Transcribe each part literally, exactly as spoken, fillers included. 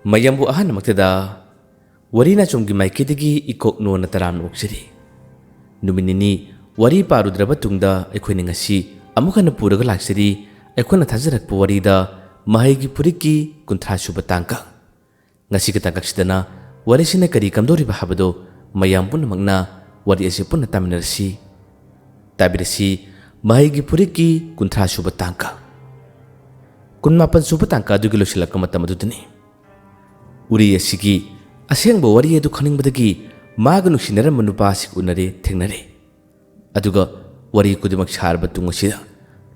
ꯃꯌꯥꯝꯕꯨ ꯑꯍꯥꯟꯕꯃꯛꯇꯗ ꯋꯥꯔꯤ ꯅꯥꯆꯣꯝꯒꯤ ꯃꯥꯏꯀꯩꯗꯒꯤ ꯏꯀꯣꯛ ꯅꯣꯟꯅ ꯇꯔꯥꯝꯅ ꯑꯣꯛꯆꯔꯤ꯫ ꯅꯨꯃꯤꯠ ꯅꯤꯅꯤ ꯋꯥꯔꯤ ꯄꯥꯔꯨꯗ꯭ꯔꯕ ꯇꯨꯡꯗ ꯑꯩꯈꯣꯏꯅ ꯉꯁꯤ ꯑꯃꯨꯛ ꯍꯟꯅ ꯄꯨꯔꯒ ꯂꯥꯛꯆꯔꯤ꯫ ꯑꯩꯈꯣꯏꯅ ꯊꯥꯖꯔꯛꯄ ꯋꯥꯔꯤꯗ ꯃꯍꯩꯒꯤ ꯐꯨꯔꯤꯠꯀꯤ ꯀꯨꯟꯊ꯭ꯔꯥ ꯁꯨꯕ ꯇꯥꯡꯀꯛ꯫ ꯉꯁꯤꯒꯤ ꯇꯥꯡꯀꯛꯁꯤꯗꯅ ꯋꯥꯔꯤꯁꯤꯅ ꯀꯔꯤ ꯀꯝꯗꯧꯔꯤꯕ ꯍꯥꯏꯕꯗꯨ ꯃꯌꯥꯝ ꯄꯨꯝꯅꯃꯛꯅ ꯋꯥꯔꯤ ꯑꯁꯤ ꯄꯨꯟꯅ ꯇꯥꯃꯤꯟꯅꯔꯁꯤ꯫ ꯇꯥꯕꯤꯔꯁꯤ, ꯃꯍꯩꯒꯤ ꯐꯨꯔꯤꯠꯀꯤ ꯀꯨꯟꯊ꯭ꯔꯥ ꯁꯨꯕ ꯇꯥꯡꯀꯛ꯫ ꯀꯨꯟꯃꯥꯄꯟ ꯁꯨꯕ ꯇꯥꯡꯀꯛ ꯑꯗꯨꯒꯤ ꯂꯣꯏꯁꯤꯜꯂꯛꯄ ꯃꯇꯝ ꯑꯗꯨꯗꯅꯤ꯫ ꯎꯔꯤ ꯑꯁꯤꯒꯤ ꯑꯁꯦꯡꯕ ꯋꯥꯔꯤ ꯑꯗꯨ ꯈꯪꯅꯤꯡꯕꯗꯒꯤ ꯃꯥꯒ ꯅꯨꯡꯁꯤꯅꯔꯝꯕ ꯅꯨꯄꯥ ꯑꯁꯤꯒ ꯎꯅꯔꯦ, ꯊꯦꯡꯅꯔꯦ꯫ ꯑꯗꯨꯒ ꯋꯥꯔꯤ ꯈꯨꯗꯤꯡꯃꯛ ꯁꯥꯔꯕ ꯇꯨꯡ ꯑꯁꯤꯗ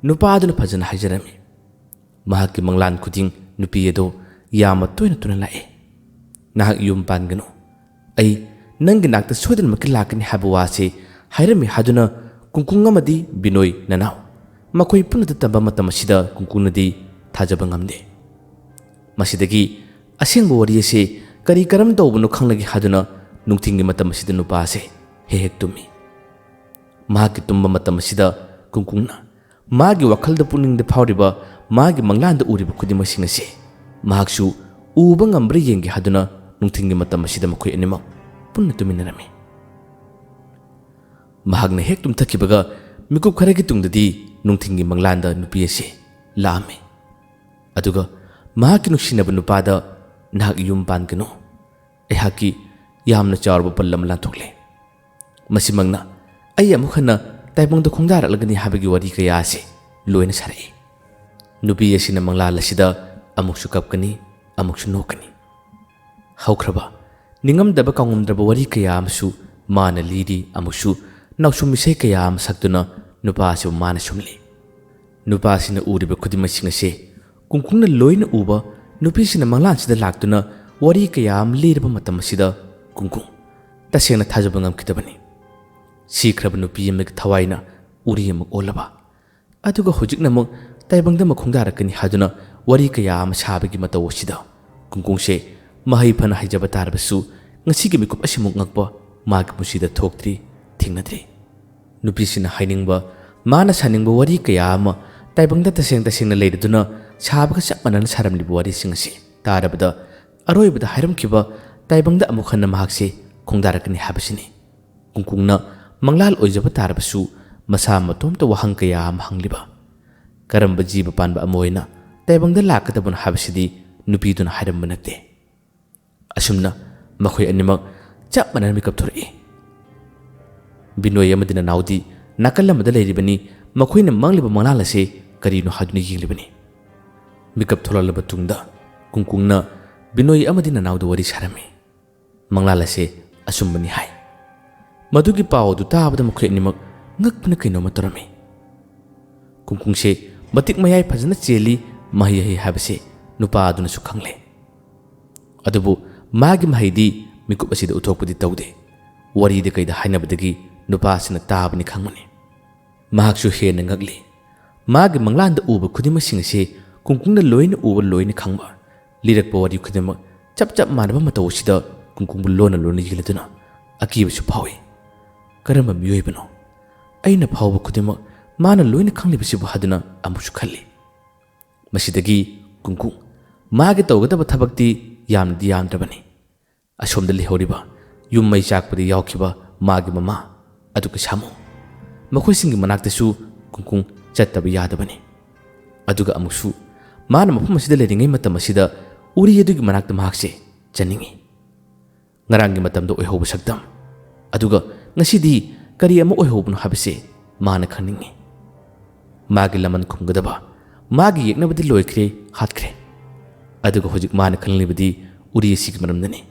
ꯅꯨꯄꯥ ꯑꯗꯨꯅ ꯐꯖꯅ ꯍꯥꯏꯖꯔꯝꯃꯤ꯫ ꯃꯍꯥꯛꯀꯤ ꯃꯪꯂꯥꯟ ꯈꯨꯗꯤꯡ ꯅꯨꯄꯤ ꯑꯗꯨ ꯌꯥꯝꯅ ꯇꯣꯏꯅ ꯇꯣꯏꯅ ꯂꯥꯛꯏ꯫ "ꯅꯍꯥꯛ ꯌꯨꯝ ꯄꯥꯟꯒꯅꯨ꯫ ꯑꯩ ꯅꯪꯒꯤ ꯅꯥꯛꯇ ꯁꯣꯏꯗꯅꯃꯛꯀꯤ ꯂꯥꯛꯀꯅꯤ" ꯍꯥꯏꯕ ꯋꯥꯁꯤ ꯍꯥꯏꯔꯝꯃꯤ ꯍꯥꯏꯗꯨꯅ ꯀꯨꯡꯀꯨꯡ ꯑꯃꯗꯤ ꯕꯤꯅꯣꯏ ꯅꯅꯥꯎ ꯃꯈꯣꯏ ꯄꯨꯟꯅꯗ ꯇꯝꯕ ꯃꯇꯝ ꯑꯁꯤꯗ ꯀꯨꯡꯀꯨꯡꯅꯗꯤ ꯊꯥꯖꯕ ꯉꯝꯗꯦ꯫ ꯃꯁꯤꯗꯒꯤ ꯑꯁꯦꯡꯕ ꯋꯥꯔꯤ ꯑꯁꯤ ꯀꯔꯤ ꯀꯔꯝ ꯇꯧꯕꯅꯣ ꯈꯪꯂꯒꯦ ꯍꯥꯏꯗꯨꯅ ꯅꯨꯡꯊꯤꯜꯒꯤ ꯃꯇꯝ ꯑꯁꯤꯗ ꯅꯨꯄꯥ ꯑꯁꯤ ꯍꯦꯛ ꯍꯦꯛ ꯇꯨꯝꯃꯤ꯫ ꯃꯍꯥꯛꯀꯤ ꯇꯨꯝꯕ ꯃꯇꯝ ꯑꯁꯤꯗ ꯀꯨꯡꯀꯨꯡꯅ ꯃꯥꯒꯤ ꯋꯥꯈꯜꯗ ꯄꯨꯛꯅꯤꯡꯗ ꯐꯥꯎꯔꯤꯕ, ꯃꯥꯒꯤ ꯃꯪꯂꯥꯟꯗ ꯎꯔꯤꯕ ꯈꯨꯗꯤꯡꯃꯛꯁꯤꯡ ꯑꯁꯤ ꯃꯍꯥꯛꯁꯨ ꯎꯕ ꯉꯝꯕ꯭ꯔꯥ ꯌꯦꯡꯒꯦ ꯍꯥꯏꯗꯨꯅ ꯅꯨꯡꯊꯤꯜꯒꯤ ꯃꯇꯝ ꯑꯁꯤꯗ ꯃꯈꯣꯏ ꯑꯅꯤꯃꯛ ꯄꯨꯟꯅ ꯇꯨꯃꯤꯟꯅꯔꯝꯃꯤ꯫ ꯃꯍꯥꯛꯅ ꯍꯦꯛ ꯇꯨꯝꯊꯈꯤꯕꯒ ꯃꯤꯀꯨꯞ ꯈꯔꯒꯤ ꯇꯨꯡꯗꯗꯤ ꯅꯨꯡꯊꯤꯜꯒꯤ ꯃꯪꯂꯥꯟꯗ ꯅꯨꯄꯤ ꯑꯁꯤ ꯂꯥꯛꯑꯝꯃꯤ꯫ ꯑꯗꯨꯒ ꯃꯍꯥꯛꯀꯤ ꯅꯨꯡꯁꯤꯅꯕ ꯅꯨꯄꯥꯗ, "ꯅꯍꯥꯛ ꯌꯨꯝ ꯄꯥꯟꯒꯅꯨ꯫ ꯑꯩꯍꯥꯛꯀꯤ ꯌꯥꯝꯅ ꯆꯥꯎꯔꯕ ꯄꯜ ꯑꯃ ꯂꯥꯟꯊꯣꯛꯂꯦ꯫ ꯃꯁꯤꯃꯛꯅ ꯑꯩ ꯑꯃꯨꯛ ꯍꯟꯅ ꯇꯥꯏꯕꯪꯗ ꯈꯣꯡꯗꯥꯔꯛꯂꯒꯅꯤ" ꯍꯥꯏꯕꯒꯤ ꯋꯥꯔꯤ ꯀꯌꯥ ꯑꯁꯤ ꯂꯣꯏꯅ ꯁꯥꯔꯛꯏ꯫ ꯅꯨꯄꯤ ꯑꯁꯤꯅ ꯃꯪꯂꯥꯟ ꯑꯁꯤꯗ ꯑꯃꯨꯛꯁꯨ ꯀꯞꯀꯅꯤ, ꯑꯃꯨꯛꯁꯨ ꯅꯣꯛꯀꯅꯤ꯫ ꯍꯧꯈ꯭ꯔꯕ, ꯅꯤꯡꯉꯝꯗꯕ ꯀꯥꯎꯉꯝꯗ꯭ꯔꯕ ꯋꯥꯔꯤ ꯀꯌꯥ ꯑꯃꯁꯨ ꯃꯥꯅ ꯂꯤꯔꯤ, ꯑꯃꯨꯛꯁꯨ ꯅꯥꯎꯁꯨꯝ ꯏꯁꯩ ꯀꯌꯥ ꯑꯃ ꯁꯛꯇꯨꯅ ꯅꯨꯄꯥ ꯑꯁꯤꯕꯨ ꯃꯥꯅ ꯁꯨꯝꯂꯤ꯫ ꯅꯨꯄꯥꯁꯤꯅ ꯎꯔꯤꯕ ꯈꯨꯗꯤꯡꯃꯛꯁꯤꯡ ꯑꯁꯤ ꯀꯨꯡꯀꯨꯡꯅ ꯂꯣꯏꯅ ꯎꯕ, ꯅꯨꯄꯤꯁꯤꯅ ꯃꯪꯂꯥꯟꯁꯤꯗ ꯂꯥꯛꯇꯨꯅ ꯋꯥꯔꯤ ꯀꯌꯥ ꯑꯃ ꯂꯤꯔꯕ ꯃꯇꯝ ꯑꯁꯤꯗ ꯀꯨꯡꯀꯨꯡ ꯇꯁꯦꯡꯅ ꯊꯥꯖꯕ ꯉꯝꯈꯤꯗꯕꯅꯤ꯫ ꯁꯤꯈ꯭ꯔꯕ ꯅꯨꯄꯤ ꯑꯃꯒꯤ ꯊꯋꯥꯏꯅ ꯎꯔꯤ ꯑꯃ ꯑꯣꯜꯂꯕ, ꯑꯗꯨꯒ ꯍꯧꯖꯤꯛꯅ ꯑꯃꯨꯛ ꯇꯥꯏꯕꯪꯗ ꯑꯃꯨꯛ ꯈꯣꯡꯗꯥꯔꯛꯀꯅꯤ ꯍꯥꯏꯗꯨꯅ ꯋꯥꯔꯤ ꯀꯌꯥ ꯑꯃ ꯁꯥꯕꯒꯤ ꯃꯇꯧ ꯑꯁꯤꯗ ꯀꯨꯡꯀꯨꯡꯁꯦ ꯃꯍꯩ ꯐꯅ ꯍꯩꯖꯕ ꯇꯥꯔꯕꯁꯨ ꯉꯁꯤꯒꯤ ꯃꯤꯀꯨꯞ ꯑꯁꯤꯃꯨꯛ ꯉꯛꯄ ꯃꯥꯒꯤ ꯄꯨꯟꯁꯤꯗ ꯊꯣꯛꯇ꯭ꯔꯤ, ꯊꯦꯡꯅꯗ꯭ꯔꯤ꯫ ꯅꯨꯄꯤꯁꯤꯅ ꯍꯥꯏꯅꯤꯡꯕ, ꯃꯥꯅ ꯁꯥꯅꯤꯡꯕ ꯋꯥꯔꯤ ꯀꯌꯥ ꯑꯃ ꯇꯥꯏꯕꯪꯗ ꯇꯁꯦꯡ ꯇꯁꯦꯡꯅ ꯂꯩꯔꯗꯨꯅ ꯁꯥꯕꯒ ꯆꯞ ꯃꯥꯟꯅꯅ ꯁꯥꯔꯝꯂꯤꯕ ꯋꯥꯔꯤꯁꯤꯡ ꯑꯁꯤ ꯇꯥꯔꯕꯗ ꯑꯔꯣꯏꯕꯗ ꯍꯥꯏꯔꯝꯈꯤꯕ ꯇꯥꯏꯕꯪꯗ ꯑꯃꯨꯛ ꯍꯟꯅ ꯃꯍꯥꯛꯁꯦ ꯈꯣꯡꯗꯥꯔꯛꯀꯅꯤ ꯍꯥꯏꯕꯁꯤꯅꯤ꯫ ꯀꯨꯡꯀꯨꯡꯅ ꯃꯪꯂꯥꯜ ꯑꯣꯏꯖꯕ ꯇꯥꯔꯕꯁꯨ ꯃꯁꯥ ꯃꯇꯣꯝꯇ ꯋꯥꯍꯪ ꯀꯌꯥ ꯑꯃ ꯍꯪꯂꯤꯕ꯫ ꯀꯔꯝꯕ ꯖꯤꯕ ꯄꯥꯟꯕ ꯑꯃ ꯑꯣꯏꯅ ꯇꯥꯏꯕꯪꯗ ꯂꯥꯛꯀꯗꯕꯅꯣ ꯍꯥꯏꯕꯁꯤꯗꯤ ꯅꯨꯄꯤꯗꯨꯅ ꯍꯥꯏꯔꯝꯕ ꯅꯠꯇꯦ꯫ ꯑꯁꯨꯝꯅ ꯃꯈꯣꯏ ꯑꯅꯤꯃꯛ ꯆꯞ ꯃꯥꯟꯅꯅ ꯃꯤꯀꯞ ꯊꯣꯔꯛꯏ꯫ ꯕꯤꯅꯣꯏ ꯑꯃꯗꯤ ꯅꯅꯥꯎꯗꯤ ꯅꯥꯀꯜ ꯑꯃꯗ ꯂꯩꯔꯤꯕꯅꯤ꯫ ꯃꯈꯣꯏꯅ ꯃꯪꯂꯤꯕ ꯃꯪꯂꯥꯜ ꯑꯁꯤ ꯀꯔꯤꯅꯣ ꯍꯥꯏꯗꯨꯅ ꯌꯦꯡꯂꯤꯕꯅꯤ꯫ ꯃꯤꯀꯞ ꯊꯣꯛꯂꯛꯂꯕ ꯇꯨꯡꯗ ꯀꯨꯡꯀꯨꯡꯅ ꯕꯤꯅꯣꯏ ꯑꯃꯗꯤ ꯅꯅꯥꯎꯗ ꯋꯥꯔꯤ ꯁꯥꯔꯝꯃꯤ꯫ ꯃꯪꯂꯥꯜ ꯑꯁꯦ ꯑꯆꯨꯝꯕꯅꯤ ꯍꯥꯏ꯫ ꯃꯗꯨꯒꯤ ꯄꯥꯎ ꯑꯗꯨ ꯇꯥꯕꯗ ꯃꯈꯣꯏ ꯑꯅꯤꯃꯛ ꯉꯛꯄꯅ ꯀꯩꯅꯣꯝꯃ ꯇꯧꯔꯝꯃꯤ꯫ ꯀꯨꯡꯀꯨꯡꯁꯦ ꯃꯇꯤꯛ ꯃꯌꯥꯏ ꯐꯖꯅ ꯆꯦꯜꯂꯤ, ꯃꯍꯩ ꯍꯩ ꯍꯥꯏꯕꯁꯦ ꯅꯨꯄꯥ ꯑꯗꯨꯅꯁꯨ ꯈꯪꯂꯦ꯫ ꯑꯗꯨꯕꯨ ꯃꯥꯒꯤ ꯃꯍꯩꯗꯤ ꯃꯤꯀꯨꯞ ꯑꯁꯤꯗ ꯎꯠꯊꯣꯛꯄꯗꯤ ꯇꯧꯗꯦ꯫ ꯋꯥꯔꯤꯗ ꯀꯩꯗ ꯍꯥꯏꯅꯕꯗꯒꯤ ꯅꯨꯄꯥꯁꯤꯅ ꯇꯥꯕꯅꯤ ꯈꯪꯕꯅꯤ꯫ ꯃꯍꯥꯛꯁꯨ ꯍꯦꯟꯅ ꯉꯛꯂꯤ꯫ ꯃꯥꯒꯤ ꯃꯪꯂꯥꯟꯗ ꯎꯕ ꯈꯨꯗꯤꯡꯃꯛꯁꯤꯡ ꯑꯁꯤ ꯀꯨꯡꯀꯨꯡꯅ ꯂꯣꯏꯅ ꯎꯕ, ꯂꯣꯏꯅ ꯈꯪꯕ꯫ ꯂꯤꯔꯛꯄ ꯋꯥꯔꯤ ꯈꯨꯗꯤꯡꯃꯛ ꯆꯞ ꯆꯞ ꯃꯥꯟꯅꯕ ꯃꯇꯧ ꯑꯁꯤꯗ ꯀꯨꯡꯀꯨꯡꯕꯨ ꯂꯣꯟꯅ ꯂꯣꯟꯅ ꯌꯦꯡꯂꯗꯨꯅ ꯑꯀꯤꯕꯁꯨ ꯐꯥꯎꯏ꯫ ꯀꯔꯝꯕ ꯃꯤꯑꯣꯏꯕꯅꯣ? ꯑꯩꯅ ꯐꯥꯎꯕ ꯈꯨꯗꯤꯡꯃꯛ ꯃꯥꯅ ꯂꯣꯏꯅ ꯈꯪꯂꯤꯕꯁꯤꯕꯨ ꯍꯥꯏꯗꯨꯅ ꯑꯃꯨꯛꯁꯨ ꯈꯜꯂꯤ꯫ ꯃꯁꯤꯗꯒꯤ ꯀꯨꯡꯀꯨꯡ ꯃꯥꯒꯤ ꯇꯧꯒꯗꯕ ꯊꯕꯛꯇꯤ ꯌꯥꯝꯅꯗꯤ ꯌꯥꯝꯗ꯭ꯔꯕꯅꯤ꯫ ꯑꯁꯣꯝꯗ ꯂꯩꯍꯧꯔꯤꯕ ꯌꯨꯝ ꯃꯩ ꯆꯥꯛꯄꯗ ꯌꯥꯎꯈꯤꯕ ꯃꯥꯒꯤ ꯃꯃꯥ, ꯑꯗꯨꯒ ꯁꯥꯃꯨ, ꯃꯈꯣꯏꯁꯤꯡꯒꯤ ꯃꯅꯥꯛꯇꯁꯨ ꯀꯨꯡꯀꯨꯡ ꯆꯠꯇꯕ ꯌꯥꯗꯕꯅꯤ꯫ ꯑꯗꯨꯒ ꯑꯃꯨꯛꯁꯨ ꯃꯥꯅ ꯃꯐꯝ ꯑꯁꯤꯗ ꯂꯩꯔꯤꯉꯩ ꯃꯇꯝ ꯑꯁꯤꯗ ꯎꯔꯤ ꯑꯗꯨꯒꯤ ꯃꯅꯥꯛꯇ ꯃꯍꯥꯛꯁꯦ ꯆꯠꯅꯤꯡꯏ꯫ ꯉꯔꯥꯡꯒꯤ ꯃꯇꯝꯗ ꯑꯣꯏꯍꯧꯕ ꯁꯛꯇꯝ, ꯑꯗꯨꯒ ꯉꯁꯤꯗꯤ ꯀꯔꯤ ꯑꯃ ꯑꯣꯏꯍꯧꯕꯅꯣ ꯍꯥꯏꯕꯁꯦ ꯃꯥꯅ ꯈꯪꯅꯤꯡꯏ꯫ ꯃꯥꯒꯤ ꯂꯃꯟ ꯈꯨꯝꯒꯗꯕ, ꯃꯥꯒꯤ ꯌꯦꯛꯅꯕꯗꯤ ꯂꯣꯏꯈ꯭ꯔꯦ, ꯍꯥꯠꯈ꯭ꯔꯦ꯫ ꯑꯗꯨꯒ ꯍꯧꯖꯤꯛ ꯃꯥꯅ ꯈꯪꯂꯤꯕꯗꯤ ꯎꯔꯤ ꯑꯁꯤꯒꯤ ꯃꯔꯝꯗꯅꯤ꯫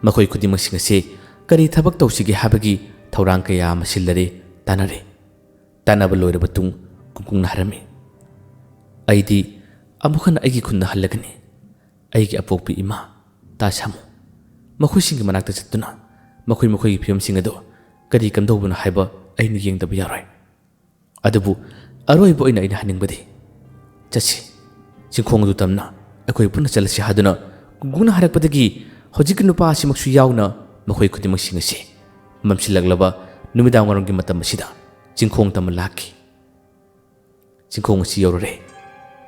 ꯃꯈꯣꯏ ꯈꯨꯗꯤꯡꯃꯛꯁꯤꯡ ꯑꯁꯤ ꯀꯔꯤ ꯊꯕꯛ ꯇꯧꯁꯤꯒꯦ ꯍꯥꯏꯕꯒꯤ ꯊꯧꯔꯥꯡ ꯀꯌꯥ ꯑꯃ ꯁꯤꯜꯂꯔꯦ, ꯇꯥꯟꯅꯔꯦ꯫ ꯇꯥꯟꯅꯕ ꯂꯣꯏꯔꯕ ꯇꯨꯡ ꯀꯨꯡꯀꯨꯡꯅ ꯍꯥꯏꯔꯝꯃꯤ, "ꯑꯩꯗꯤ ꯑꯃꯨꯛ ꯍꯟꯅ ꯑꯩꯒꯤ ꯈꯨꯟꯗ ꯍꯜꯂꯒꯅꯤ꯫ ꯑꯩꯒꯤ ꯑꯄꯣꯛꯄꯤ ꯏꯃꯥ, ꯇꯥ ꯁꯥꯃꯨ, ꯃꯈꯣꯏꯁꯤꯡꯒꯤ ꯃꯅꯥꯛꯇ ꯆꯠꯇꯨꯅ ꯃꯈꯣꯏ ꯃꯈꯣꯏꯒꯤ ꯐꯤꯕꯝꯁꯤꯡ ꯑꯗꯨ ꯀꯔꯤ ꯀꯝꯗꯧꯕꯅꯣ ꯍꯥꯏꯕ ꯑꯩꯅ ꯌꯦꯡꯗꯕ ꯌꯥꯔꯣꯏ꯫ ꯑꯗꯨꯕꯨ ꯑꯔꯣꯏꯕ ꯑꯣꯏꯅ ꯑꯩꯅ ꯍꯥꯏꯅꯤꯡꯕꯗꯤ, ꯆꯠꯁꯤ, ꯆꯤꯡꯈꯣꯡ ꯑꯗꯨ ꯇꯝꯅ ꯑꯩꯈꯣꯏ ꯄꯨꯟꯅ ꯆꯠꯂꯁꯤ" ꯍꯥꯏꯗꯨꯅ ꯀꯨꯡꯀꯨꯡꯅ ꯍꯥꯏꯔꯛꯄꯗꯒꯤ ꯍꯧꯖꯤꯛꯀꯤ ꯅꯨꯄꯥ ꯑꯁꯤꯃꯛꯁꯨ ꯌꯥꯎꯅ ꯃꯈꯣꯏ ꯈꯨꯗꯤꯡꯃꯛꯁꯤꯡ ꯑꯁꯤ ꯃꯝꯁꯤꯜꯂꯛꯂꯕ ꯅꯨꯃꯤꯗꯥꯡ ꯋꯥꯏꯔꯝꯒꯤ ꯃꯇꯝ ꯑꯁꯤꯗ ꯆꯤꯡꯈꯣꯡ ꯇꯝꯕ ꯂꯥꯛꯈꯤ꯫ ꯆꯤꯡꯈꯣꯡ ꯑꯁꯤ ꯌꯧꯔꯨꯔꯦ꯫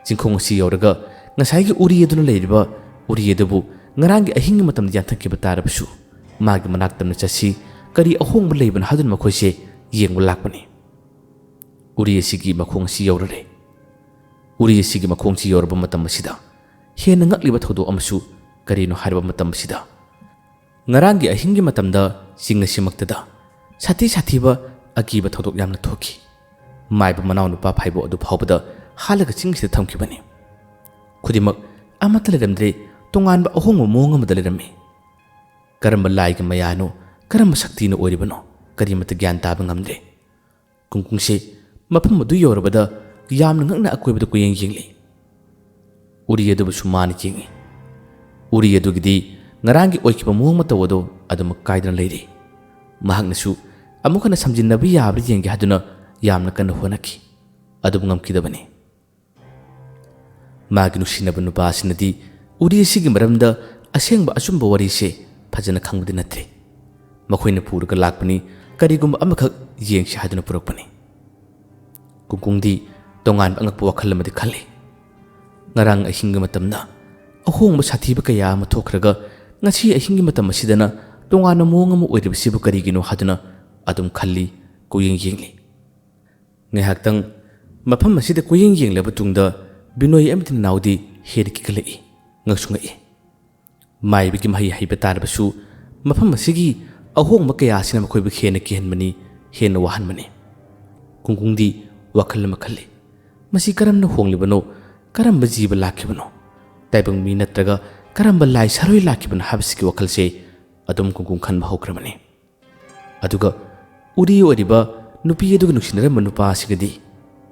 ꯆꯤꯡꯈꯣꯡ ꯑꯁꯤ ꯌꯧꯔꯒ ꯉꯁꯥꯏꯒꯤ ꯎꯔꯤ ꯑꯗꯨꯅ ꯂꯩꯔꯤꯕ ꯎꯔꯤ ꯑꯗꯨꯕꯨ ꯉꯔꯥꯡꯒꯤ ꯑꯍꯤꯡꯒꯤ ꯃꯇꯝꯗ ꯌꯥꯟꯊꯠꯈꯤꯕ ꯇꯥꯔꯕꯁꯨ, ꯃꯥꯒꯤ ꯃꯅꯥꯛ ꯇꯝꯅ ꯆꯠꯁꯤ, ꯀꯔꯤ ꯑꯍꯣꯡꯕ ꯂꯩꯕꯅꯣ ꯍꯥꯏꯗꯨꯅ ꯃꯈꯣꯏꯁꯦ ꯌꯦꯡꯕ ꯂꯥꯛꯄꯅꯤ꯫ ꯎꯔꯤ ꯑꯁꯤꯒꯤ ꯃꯈꯣꯡ ꯑꯁꯤ ꯌꯧꯔꯔꯦ꯫ ꯎꯔꯤ ꯑꯁꯤꯒꯤ ꯃꯈꯣꯡꯁꯤ ꯌꯧꯔꯕ ꯃꯇꯝ ꯑꯁꯤꯗ ꯍꯦꯟꯅ ꯉꯛꯂꯤꯕ ꯊꯧꯗꯣꯛ ꯑꯃꯁꯨ ꯀꯔꯤꯅꯣ ꯍꯥꯏꯔꯕ ꯃꯇꯝ ꯑꯁꯤꯗ, ꯉꯔꯥꯡꯒꯤ ꯑꯍꯤꯡꯒꯤ ꯃꯇꯝꯗ ꯆꯤꯡ ꯑꯁꯤꯃꯛꯇꯗ ꯁꯥꯊꯤ ꯁꯥꯊꯤꯕ ꯑꯀꯤꯕ ꯊꯧꯗꯣꯛ ꯌꯥꯝꯅ ꯊꯣꯛꯈꯤ꯫ ꯃꯥꯏꯕ ꯃꯅꯥꯎꯅꯨꯄꯥ ꯐꯥꯏꯕꯣꯛ ꯑꯗꯨ ꯐꯥꯎꯕꯗ ꯍꯥꯠꯂꯒ ꯆꯤꯡꯁꯤꯗ ꯊꯝꯈꯤꯕꯅꯤ꯫ ꯈꯨꯗꯤꯡꯃꯛ ꯑꯃꯠꯇ ꯂꯩꯔꯝꯗ꯭ꯔꯦ, ꯇꯣꯉꯥꯟꯕ ꯑꯍꯣꯡꯕ ꯃꯑꯣꯡ ꯑꯃꯗ ꯂꯩꯔꯝꯃꯤ꯫ ꯀꯔꯝꯕ ꯂꯥꯏꯒꯤ ꯃꯌꯥꯅꯣ, ꯀꯔꯝꯕ ꯁꯛꯇꯤꯅ ꯑꯣꯏꯔꯤꯕꯅꯣ, ꯀꯔꯤꯃꯠꯇ ꯒ꯭ꯌꯥꯟ ꯇꯥꯕ ꯉꯝꯗ꯭ꯔꯦ꯫ ꯀꯨꯡꯀꯨꯡꯁꯦ ꯃꯐꯝ ꯑꯗꯨ ꯌꯧꯔꯕꯗ ꯌꯥꯝꯅ ꯉꯛꯅ ꯑꯀꯣꯏꯕꯗ ꯀꯨꯌꯦꯡ ꯌꯦꯡꯂꯤ꯫ ꯎꯔꯤ ꯑꯗꯨꯕꯨꯁꯨ ꯃꯥꯅ ꯌꯦꯡꯉꯤ꯫ ꯎꯔꯤ ꯑꯗꯨꯒꯤꯗꯤ ꯉꯔꯥꯡꯒꯤ ꯑꯣꯏꯈꯤꯕ ꯃꯑꯣꯡ ꯃꯇꯧ ꯑꯗꯨ ꯑꯗꯨꯃꯛ ꯀꯥꯏꯗꯅ ꯂꯩꯔꯤ꯫ ꯃꯍꯥꯛꯅꯁꯨ ꯑꯃꯨꯛ ꯍꯟꯅ ꯁꯝꯖꯤꯟꯅꯕ ꯌꯥꯕ꯭ꯔꯥ ꯌꯦꯡꯒꯦ ꯍꯥꯏꯗꯨꯅ ꯌꯥꯝꯅ ꯀꯟꯅ ꯍꯣꯠꯅꯈꯤ꯫ ꯑꯗꯨꯕꯨ ꯉꯝꯈꯤꯗꯕꯅꯤ꯫ ꯃꯥꯒꯤ ꯅꯨꯡꯁꯤꯅꯕ ꯅꯨꯄꯥ ꯑꯁꯤꯅꯗꯤ ꯎꯔꯤ ꯑꯁꯤꯒꯤ ꯃꯔꯝꯗ ꯑꯁꯦꯡꯕ ꯑꯆꯨꯝꯕ ꯋꯥꯔꯤꯁꯦ ꯐꯖꯅ ꯈꯪꯕꯗꯤ ꯅꯠꯇ꯭ꯔꯦ꯫ ꯃꯈꯣꯏꯅ ꯄꯨꯔꯒ ꯂꯥꯛꯄꯅꯤ, ꯀꯔꯤꯒꯨꯝꯕ ꯑꯃꯈꯛ ꯌꯦꯡꯁꯤ ꯍꯥꯏꯗꯨꯅ ꯄꯨꯔꯛꯄꯅꯤ꯫ ꯀꯨꯡꯀꯨꯡꯗꯤ ꯇꯣꯉꯥꯟꯕ ꯑꯉꯛꯄ ꯋꯥꯈꯜ ꯑꯃꯗꯤ ꯈꯜꯂꯤ꯫ ꯉꯔꯥꯡ ꯑꯍꯤꯡꯒꯤ ꯃꯇꯝꯗ ꯑꯍꯣꯡꯕ ꯁꯥꯊꯤꯕ ꯀꯌꯥ ꯑꯃ ꯊꯣꯛꯈ꯭ꯔꯒ, ꯉꯁꯤ ꯑꯍꯤꯡꯒꯤ ꯃꯇꯝ ꯑꯁꯤꯗꯅ ꯇꯣꯉꯥꯟꯕ ꯃꯑꯣꯡ ꯑꯃ ꯑꯣꯏꯔꯤꯕꯁꯤꯕꯨ ꯀꯔꯤꯒꯤꯅꯣ ꯍꯥꯏꯗꯨꯅ ꯑꯗꯨꯝ ꯈꯜꯂꯤ, ꯀꯨꯌꯦꯡ ꯌꯦꯡꯂꯤ꯫ ꯉꯥꯏꯍꯥꯛꯇꯪ ꯃꯐꯝ ꯑꯁꯤꯗ ꯀꯨꯌꯦꯡ ꯌꯦꯡꯂꯕ ꯇꯨꯡꯗ ꯕꯤꯅꯣꯏ ꯑꯃꯗꯤ ꯅꯅꯥꯎꯗꯤ ꯍꯦꯟꯅ ꯀꯤꯈꯠꯂꯛꯏ, ꯉꯛꯁꯨ ꯉꯛꯏ꯫ ꯃꯥꯏꯕꯒꯤ ꯃꯍꯩ ꯍꯩꯕ ꯇꯥꯔꯕꯁꯨ, ꯃꯐꯝ ꯑꯁꯤꯒꯤ ꯑꯍꯣꯡꯕ ꯀꯌꯥ ꯑꯁꯤꯅ ꯃꯈꯣꯏꯕꯨ ꯍꯦꯟꯅ ꯀꯤꯍꯟꯕꯅꯤ, ꯍꯦꯟꯅ ꯋꯥꯍꯟꯕꯅꯤ꯫ ꯀꯨꯡꯀꯨꯡꯗꯤ ꯋꯥꯈꯜ ꯑꯃ ꯈꯜꯂꯤ꯫ ꯃꯁꯤ ꯀꯔꯝꯅ ꯍꯣꯡꯂꯤꯕꯅꯣ? ꯀꯔꯝꯕ ꯖꯤꯕ ꯂꯥꯛꯈꯤꯕꯅꯣ? ꯇꯥꯏꯕꯪ ꯃꯤ ꯅꯠꯇ꯭ꯔꯒ ꯀꯔꯝꯕ ꯂꯥꯏ ꯁꯥꯔꯣꯏ ꯂꯥꯛꯈꯤꯕꯅꯣ ꯍꯥꯏꯕꯁꯤꯒꯤ ꯋꯥꯈꯜꯁꯦ ꯑꯗꯨꯝ ꯀꯨꯡꯀꯨꯡ ꯈꯟꯕ ꯍꯧꯈ꯭ꯔꯕꯅꯤ꯫ ꯑꯗꯨꯒ ꯎꯔꯤ ꯑꯣꯏꯔꯤꯕ ꯅꯨꯄꯤ ꯑꯗꯨꯒ ꯅꯨꯡꯁꯤꯅꯔꯝꯕ ꯅꯨꯄꯥ ꯑꯁꯤꯒꯗꯤ,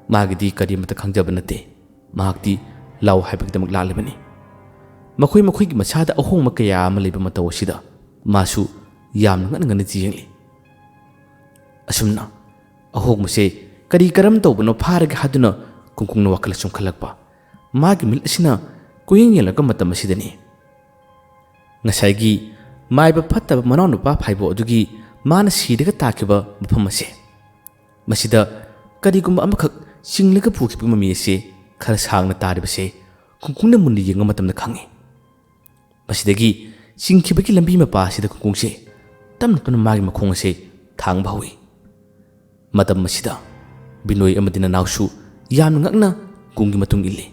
ꯃꯥꯒꯤꯗꯤ ꯀꯔꯤꯃꯠꯇ ꯈꯪꯖꯕ ꯅꯠꯇꯦ꯫ ꯃꯍꯥꯛꯇꯤ ꯂꯥꯎ ꯍꯥꯏꯕꯒꯤꯗꯃꯛ ꯂꯥꯛꯂꯤꯕꯅꯤ꯫ ꯃꯈꯣꯏ ꯃꯈꯣꯏꯒꯤ ꯃꯁꯥꯗ ꯑꯍꯣꯡꯕ ꯀꯌꯥ ꯑꯃ ꯂꯩꯕ ꯃꯇꯧ ꯑꯁꯤꯗ ꯃꯥꯁꯨ ꯌꯥꯝꯅ ꯉꯟꯅ ꯉꯟꯅ ꯌꯦꯡꯂꯤ꯫ ꯑꯁꯨꯝꯅ ꯑꯍꯣꯡꯕꯁꯦ ꯀꯔꯤ ꯀꯔꯝ ꯇꯧꯕꯅꯣ ꯐꯥꯔꯒꯦ ꯍꯥꯏꯗꯨꯅ ꯀꯨꯡꯀꯨꯡꯅ ꯋꯥꯈꯜ ꯑꯁꯨꯝ ꯈꯜꯂꯛꯄ꯫ ꯃꯥꯒꯤ ꯃꯤꯠ ꯑꯁꯤꯅ ꯀꯨꯌꯦꯡ ꯌꯦꯡꯂꯛꯄ ꯃꯇꯝ ꯑꯁꯤꯗꯅꯤ ꯉꯁꯥꯏꯒꯤ ꯃꯥꯏꯕ ꯐꯠꯇꯕ ꯃꯅꯥꯎꯅꯨꯄꯥ ꯐꯥꯏꯕꯣꯛ ꯑꯗꯨꯒꯤ ꯃꯥꯅ ꯁꯤꯔꯒ ꯇꯥꯈꯤꯕ ꯃꯐꯝ ꯑꯁꯦ, ꯃꯁꯤꯗ ꯀꯔꯤꯒꯨꯝꯕ ꯑꯃꯈꯛ ꯆꯤꯡꯂꯒ ꯄꯨꯈꯤꯕ ꯃꯃꯤ ꯑꯁꯤ ꯈꯔ ꯁꯥꯡꯅ ꯇꯥꯔꯤꯕꯁꯦ ꯀꯨꯡꯀꯨꯡꯅ ꯃꯨꯟꯅ ꯌꯦꯡꯕ ꯃꯇꯝꯗ ꯈꯪꯏ꯫ ꯃꯁꯤꯗꯒꯤ ꯆꯤꯡꯈꯤꯕꯒꯤ ꯂꯝꯕꯤ ꯃꯄꯥ ꯑꯁꯤꯗ ꯀꯨꯡꯀꯨꯡꯁꯦ ꯇꯞꯅ ꯇꯞꯅ ꯃꯥꯒꯤ ꯃꯈꯣꯡ ꯑꯁꯦ ꯊꯥꯡꯕ ꯍꯧꯏ꯫ ꯃꯇꯝ ꯑꯁꯤꯗ ꯕꯤꯅꯣꯏ ꯑꯃꯗꯤ ꯅꯅꯥꯎꯁꯨ ꯌꯥꯝꯅ ꯉꯛꯅ ꯀꯨꯡꯒꯤ ꯃꯇꯨꯡ ꯏꯜꯂꯤ꯫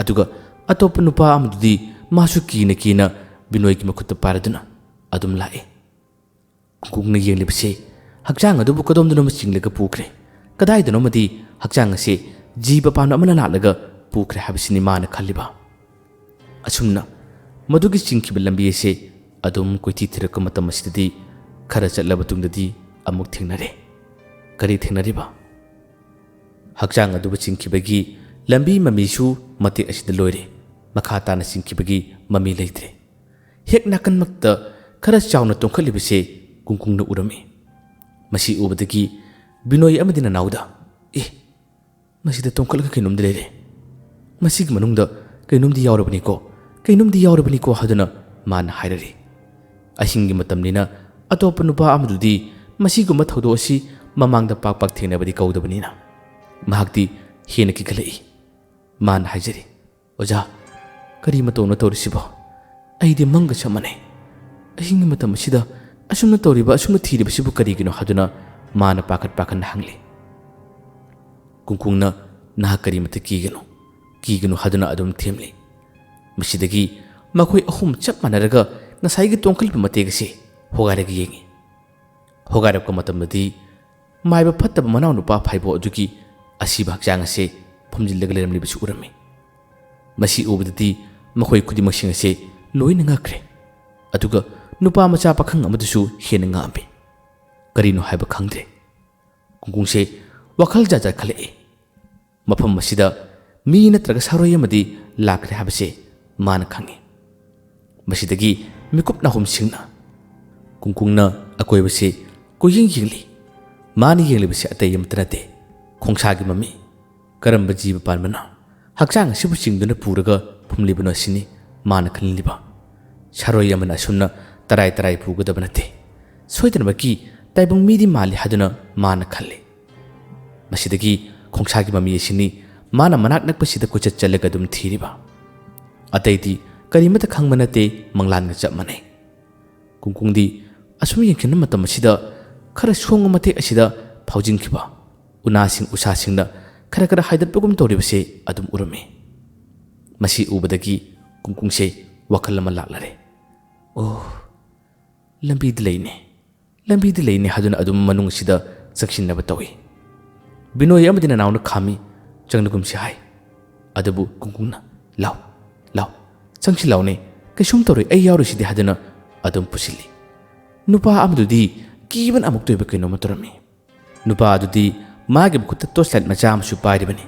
ꯑꯗꯨꯒ ꯑꯇꯣꯞꯄ ꯅꯨꯄꯥ ꯑꯃꯗꯨꯗꯤ ꯃꯥꯁꯨ ꯀꯤꯅ ꯀꯤꯅ ꯕꯤꯅꯣꯏꯒꯤ ꯃꯈꯨꯠꯇ ꯄꯥꯏꯔꯗꯨꯅ ꯑꯗꯨꯝ ꯂꯥꯛꯏ꯫ ꯀꯨꯡꯀꯨꯡꯅ ꯌꯦꯡꯂꯤꯕꯁꯤ ꯍꯛꯆꯥꯡ ꯑꯗꯨꯕꯨ ꯀꯗꯣꯝꯗꯅꯣꯃ ꯆꯤꯡꯂꯒ ꯄꯨꯈ꯭ꯔꯦ, ꯀꯗꯥꯏꯗꯅꯣꯃꯗꯤ ꯍꯛꯆꯥꯡ ꯑꯁꯤ ꯖꯤꯕ ꯄꯥꯟꯕ ꯑꯃꯅ ꯂꯥꯛꯂꯒ ꯄꯨꯈ꯭ꯔꯦ ꯍꯥꯏꯕꯁꯤꯅꯤ ꯃꯥꯅ ꯈꯜꯂꯤꯕ꯫ ꯑꯁꯨꯝꯅ ꯃꯗꯨꯒꯤ ꯆꯤꯡꯈꯤꯕ ꯂꯝꯕꯤ ꯑꯁꯤ ꯑꯗꯨꯝ ꯀꯣꯏꯊꯤ ꯊꯤꯔꯛꯄ ꯃꯇꯝ ꯑꯁꯤꯗꯗꯤ ꯈꯔ ꯆꯠꯂꯕ ꯇꯨꯡꯗꯗꯤ ꯑꯃꯨꯛ ꯊꯦꯡꯅꯔꯦ꯫ ꯀꯔꯤ ꯊꯦꯡꯅꯔꯤꯕ? ꯍꯛꯆꯥꯡ ꯑꯗꯨꯕꯨ ꯆꯤꯡꯈꯤꯕꯒꯤ ꯂꯝꯕꯤ ꯃꯃꯤꯁꯨ ꯃꯇꯦꯛ ꯑꯁꯤꯗ ꯂꯣꯏꯔꯦ꯫ ꯃꯈꯥ ꯇꯥꯅ ꯆꯤꯡꯈꯤꯕꯒꯤ ꯃꯃꯤ ꯂꯩꯇ꯭ꯔꯦ꯫ ꯍꯦꯛ ꯅꯥꯀꯟꯃꯛꯇ ꯈꯔ ꯆꯥꯎꯅ ꯇꯣꯡꯈꯠꯂꯤꯕꯁꯦ ꯀꯨꯡꯀꯨꯡꯅ ꯎꯔꯝꯃꯤ꯫ ꯃꯁꯤ ꯎꯕꯗꯒꯤ ꯕꯤꯅꯣꯏ ꯑꯃꯗꯤ ꯅꯅꯥꯎꯗ, "ꯑꯦ, ꯃꯁꯤꯗ ꯇꯣꯡꯈꯠꯂꯒ ꯀꯩꯅꯣꯝꯗꯤ ꯂꯩꯔꯦ꯫ ꯃꯁꯤꯒꯤ ꯃꯅꯨꯡꯗ ꯀꯩꯅꯣꯝꯗꯤ ꯌꯥꯎꯔꯕꯅꯤꯀꯣ, ꯀꯩꯅꯣꯝꯗꯤ ꯌꯥꯎꯔꯕꯅꯤꯀꯣ" ꯍꯥꯏꯗꯨꯅ ꯃꯥꯅ ꯍꯥꯏꯔꯔꯤ꯫ ꯑꯍꯤꯡꯒꯤ ꯃꯇꯝꯅꯤꯅ ꯑꯇꯣꯞꯄ ꯅꯨꯄꯥ ꯑꯃꯗꯨꯗꯤ ꯃꯁꯤꯒꯨꯝꯕ ꯊꯧꯗꯣꯛ ꯑꯁꯤ ꯃꯃꯥꯡꯗ ꯄꯥꯛ ꯄꯥꯛ ꯊꯦꯡꯅꯕꯗꯤ ꯀꯧꯗꯕꯅꯤꯅ ꯃꯍꯥꯛꯇꯤ ꯍꯦꯟꯅ ꯀꯤꯈꯠꯂꯛꯏ꯫ ꯃꯥꯅ ꯍꯥꯏꯖꯔꯤ, "ꯑꯣꯖꯥ, ꯀꯔꯤ ꯃꯇꯧꯅꯣ ꯇꯧꯔꯤꯁꯤꯕꯣ? ꯑꯩꯗꯤ ꯃꯪꯒ ꯆꯞ ꯃꯥꯟꯅꯩ꯫ ꯑꯍꯤꯡꯒꯤ ꯃꯇꯝ ꯑꯁꯤꯗ ꯑꯁꯨꯝꯅ ꯇꯧꯔꯤꯕ, ꯑꯁꯨꯝꯅ ꯊꯤꯔꯤꯕꯁꯤꯕꯨ ꯀꯔꯤꯒꯤꯅꯣ?" ꯍꯥꯏꯗꯨꯅ ꯃꯥꯅ ꯄꯥꯈꯠ ꯄꯥꯈꯠꯅ ꯍꯪꯂꯤ꯫ ꯀꯨꯡꯀꯨꯡꯅ, "ꯅꯍꯥꯛ ꯀꯔꯤꯃꯇ ꯀꯤꯒꯅꯨ, ꯀꯤꯒꯅꯨ" ꯍꯥꯏꯗꯨꯅ ꯑꯗꯨꯝ ꯊꯦꯝꯂꯤ꯫ ꯃꯁꯤꯗꯒꯤ ꯃꯈꯣꯏ ꯑꯍꯨꯝ ꯆꯞ ꯃꯥꯟꯅꯔꯒ ꯉꯁꯥꯏꯒꯤ ꯇꯣꯡꯈꯠꯂꯤꯕ ꯃꯇꯦꯛ ꯑꯁꯤ ꯍꯣꯒꯥꯏꯔꯒ ꯌꯦꯡꯉꯤ꯫ ꯍꯣꯒꯥꯏꯔꯛꯄ ꯃꯇꯝꯗꯗꯤ ꯃꯥꯏꯕ ꯐꯠꯇꯕ ꯃꯅꯥꯎꯅꯨꯄꯥ ꯐꯥꯏꯕꯣꯛ ꯑꯗꯨꯒꯤ ꯑꯁꯤꯕ ꯍꯛꯆꯥꯡ ꯑꯁꯤ ꯐꯨꯝꯖꯤꯜꯂꯒ ꯂꯩꯔꯝꯂꯤꯕꯁꯨ ꯎꯔꯝꯃꯤ꯫ ꯃꯁꯤ ꯎꯕꯗꯗꯤ ꯃꯈꯣꯏ ꯈꯨꯗꯤꯡꯃꯛꯁꯤꯡ ꯑꯁꯤ ꯂꯣꯏꯅ ꯉꯛꯈ꯭ꯔꯦ꯫ ꯑꯗꯨꯒ ꯅꯨꯄꯥ ꯃꯆꯥ ꯄꯥꯈꯪ ꯑꯃꯗꯨꯁꯨ ꯍꯦꯟꯅ ꯉꯛꯑꯝꯃꯤ꯫ ꯀꯔꯤꯅꯣ ꯍꯥꯏꯕ ꯈꯪꯗ꯭ꯔꯦ꯫ ꯀꯨꯡꯀꯨꯡꯁꯦ ꯋꯥꯈꯜ ꯖꯥꯠ ꯖꯥꯠ ꯈꯜꯂꯛꯏ꯫ ꯃꯐꯝ ꯑꯁꯤꯗ ꯃꯤ ꯅꯠꯇ꯭ꯔꯒ ꯁꯥꯔꯣꯏ ꯑꯃꯗꯤ ꯂꯥꯛꯈ꯭ꯔꯦ ꯍꯥꯏꯕꯁꯦ ꯃꯥꯅ ꯈꯪꯉꯤ꯫ ꯃꯁꯤꯗꯒꯤ ꯃꯤꯀꯨꯞ ꯅꯥꯍꯨꯝꯁꯤꯡꯅ ꯀꯨꯡꯀꯨꯡꯅ ꯑꯀꯣꯏꯕꯁꯤ ꯀꯣꯏꯌꯦꯡ ꯌꯦꯡꯂꯤ꯫ ꯃꯥꯅ ꯌꯦꯡꯂꯤꯕꯁꯤ ꯑꯇꯩ ꯑꯃꯠꯇ ꯅꯠꯇꯦ, ꯈꯣꯡꯁꯥꯒꯤ ꯃꯃꯤ꯫ ꯀꯔꯝꯕ ꯖꯤꯕ ꯄꯥꯟꯕꯅ ꯍꯛꯆꯥꯡ ꯑꯁꯤꯕꯨ ꯆꯤꯡꯗꯨꯅ ꯄꯨꯔꯒ ꯐꯨꯝꯂꯤꯕꯅꯣ ꯑꯁꯤꯅꯤ ꯃꯥꯅ ꯈꯜꯂꯤꯕ꯫ ꯁꯥꯔꯣꯏ ꯑꯃꯅ ꯑꯁꯨꯝꯅ ꯇꯔꯥꯏ ꯇꯔꯥꯏ ꯄꯨꯒꯗꯕ ꯅꯠꯇꯦ꯫ ꯁꯣꯏꯗꯅꯃꯛꯀꯤ ꯇꯥꯏꯕꯪ ꯃꯤꯗꯤ ꯃꯥꯜꯂꯤ ꯍꯥꯏꯗꯨꯅ ꯃꯥꯅ ꯈꯜꯂꯤ꯫ ꯃꯁꯤꯗꯒꯤ ꯈꯣꯡꯁꯥꯒꯤ ꯃꯃꯤ ꯑꯁꯤꯅꯤ ꯃꯥꯅ ꯃꯅꯥꯛ ꯅꯛꯄꯁꯤꯗ ꯀꯣꯏꯆꯠ ꯆꯠꯂꯒ ꯑꯗꯨꯝ ꯊꯤꯔꯤꯕ꯫ ꯑꯇꯩꯗꯤ ꯀꯔꯤꯃꯠꯇ ꯈꯪꯕ ꯅꯠꯇꯦ, ꯃꯪꯂꯥꯟꯒ ꯆꯞ ꯃꯥꯟꯅꯩ꯫ ꯀꯨꯡꯀꯨꯡꯗꯤ ꯑꯁꯨꯝ ꯌꯦꯡꯁꯤꯟꯕ ꯃꯇꯝ ꯑꯁꯤꯗ ꯈꯔ ꯁꯣꯡꯕ ꯃꯇꯦꯛ ꯑꯁꯤꯗ ꯐꯥꯎꯖꯤꯟꯈꯤꯕ ꯎꯅꯥꯁꯤꯡ ꯎꯁꯥꯁꯤꯡꯅ ꯈꯔ ꯈꯔ ꯍꯥꯏꯗꯠꯄꯒꯨꯝ ꯇꯧꯔꯤꯕꯁꯦ ꯑꯗꯨꯝ ꯎꯔꯝꯃꯤ꯫ ꯃꯁꯤ ꯎꯕꯗꯒꯤ ꯀꯨꯡꯀꯨꯡꯁꯦ ꯋꯥꯈꯜ ꯑꯃ ꯂꯥꯛꯂꯔꯦ꯫ "ꯑꯣ, ꯂꯝꯕꯤꯗ ꯂꯩꯅꯦ, ꯂꯝꯕꯤꯗ ꯂꯩꯅꯦ" ꯍꯥꯏꯗꯨꯅ ꯑꯗꯨꯝ ꯃꯅꯨꯡ ꯑꯁꯤꯗ ꯆꯪꯁꯤꯟꯅꯕ ꯇꯧꯏ꯫ ꯕꯤꯅꯣꯏ ꯑꯃꯗꯤ ꯅꯅꯥꯎꯅ ꯈꯥꯝꯃꯤ, "ꯆꯪꯂꯒꯨꯝꯁꯤ" ꯍꯥꯏ꯫ ꯑꯗꯨꯕꯨ ꯀꯨꯡꯀꯨꯡꯅ, "ꯂꯥꯎ, ꯂꯥꯎ, ꯆꯪꯁꯤ ꯂꯥꯎꯅꯦ, ꯀꯩꯁꯨꯝ ꯇꯧꯔꯣꯏ, ꯑꯩ ꯌꯥꯎꯔꯤꯁꯤꯗꯤ" ꯍꯥꯏꯗꯨꯅ ꯑꯗꯨꯝ ꯄꯨꯁꯤꯜꯂꯤ꯫ ꯅꯨꯄꯥ ꯑꯃꯗꯨꯗꯤ ꯀꯤꯕꯅ ꯑꯃꯨꯛꯇ ꯑꯣꯏꯕ ꯀꯩꯅꯣꯝꯃ ꯇꯧꯔꯝꯃꯤ꯫ ꯅꯨꯄꯥ ꯑꯗꯨꯗꯤ ꯃꯥꯒꯤ ꯃꯈꯨꯠꯇ torch light ꯃꯆꯥ ꯑꯃꯁꯨ ꯄꯥꯏꯔꯤꯕꯅꯤ꯫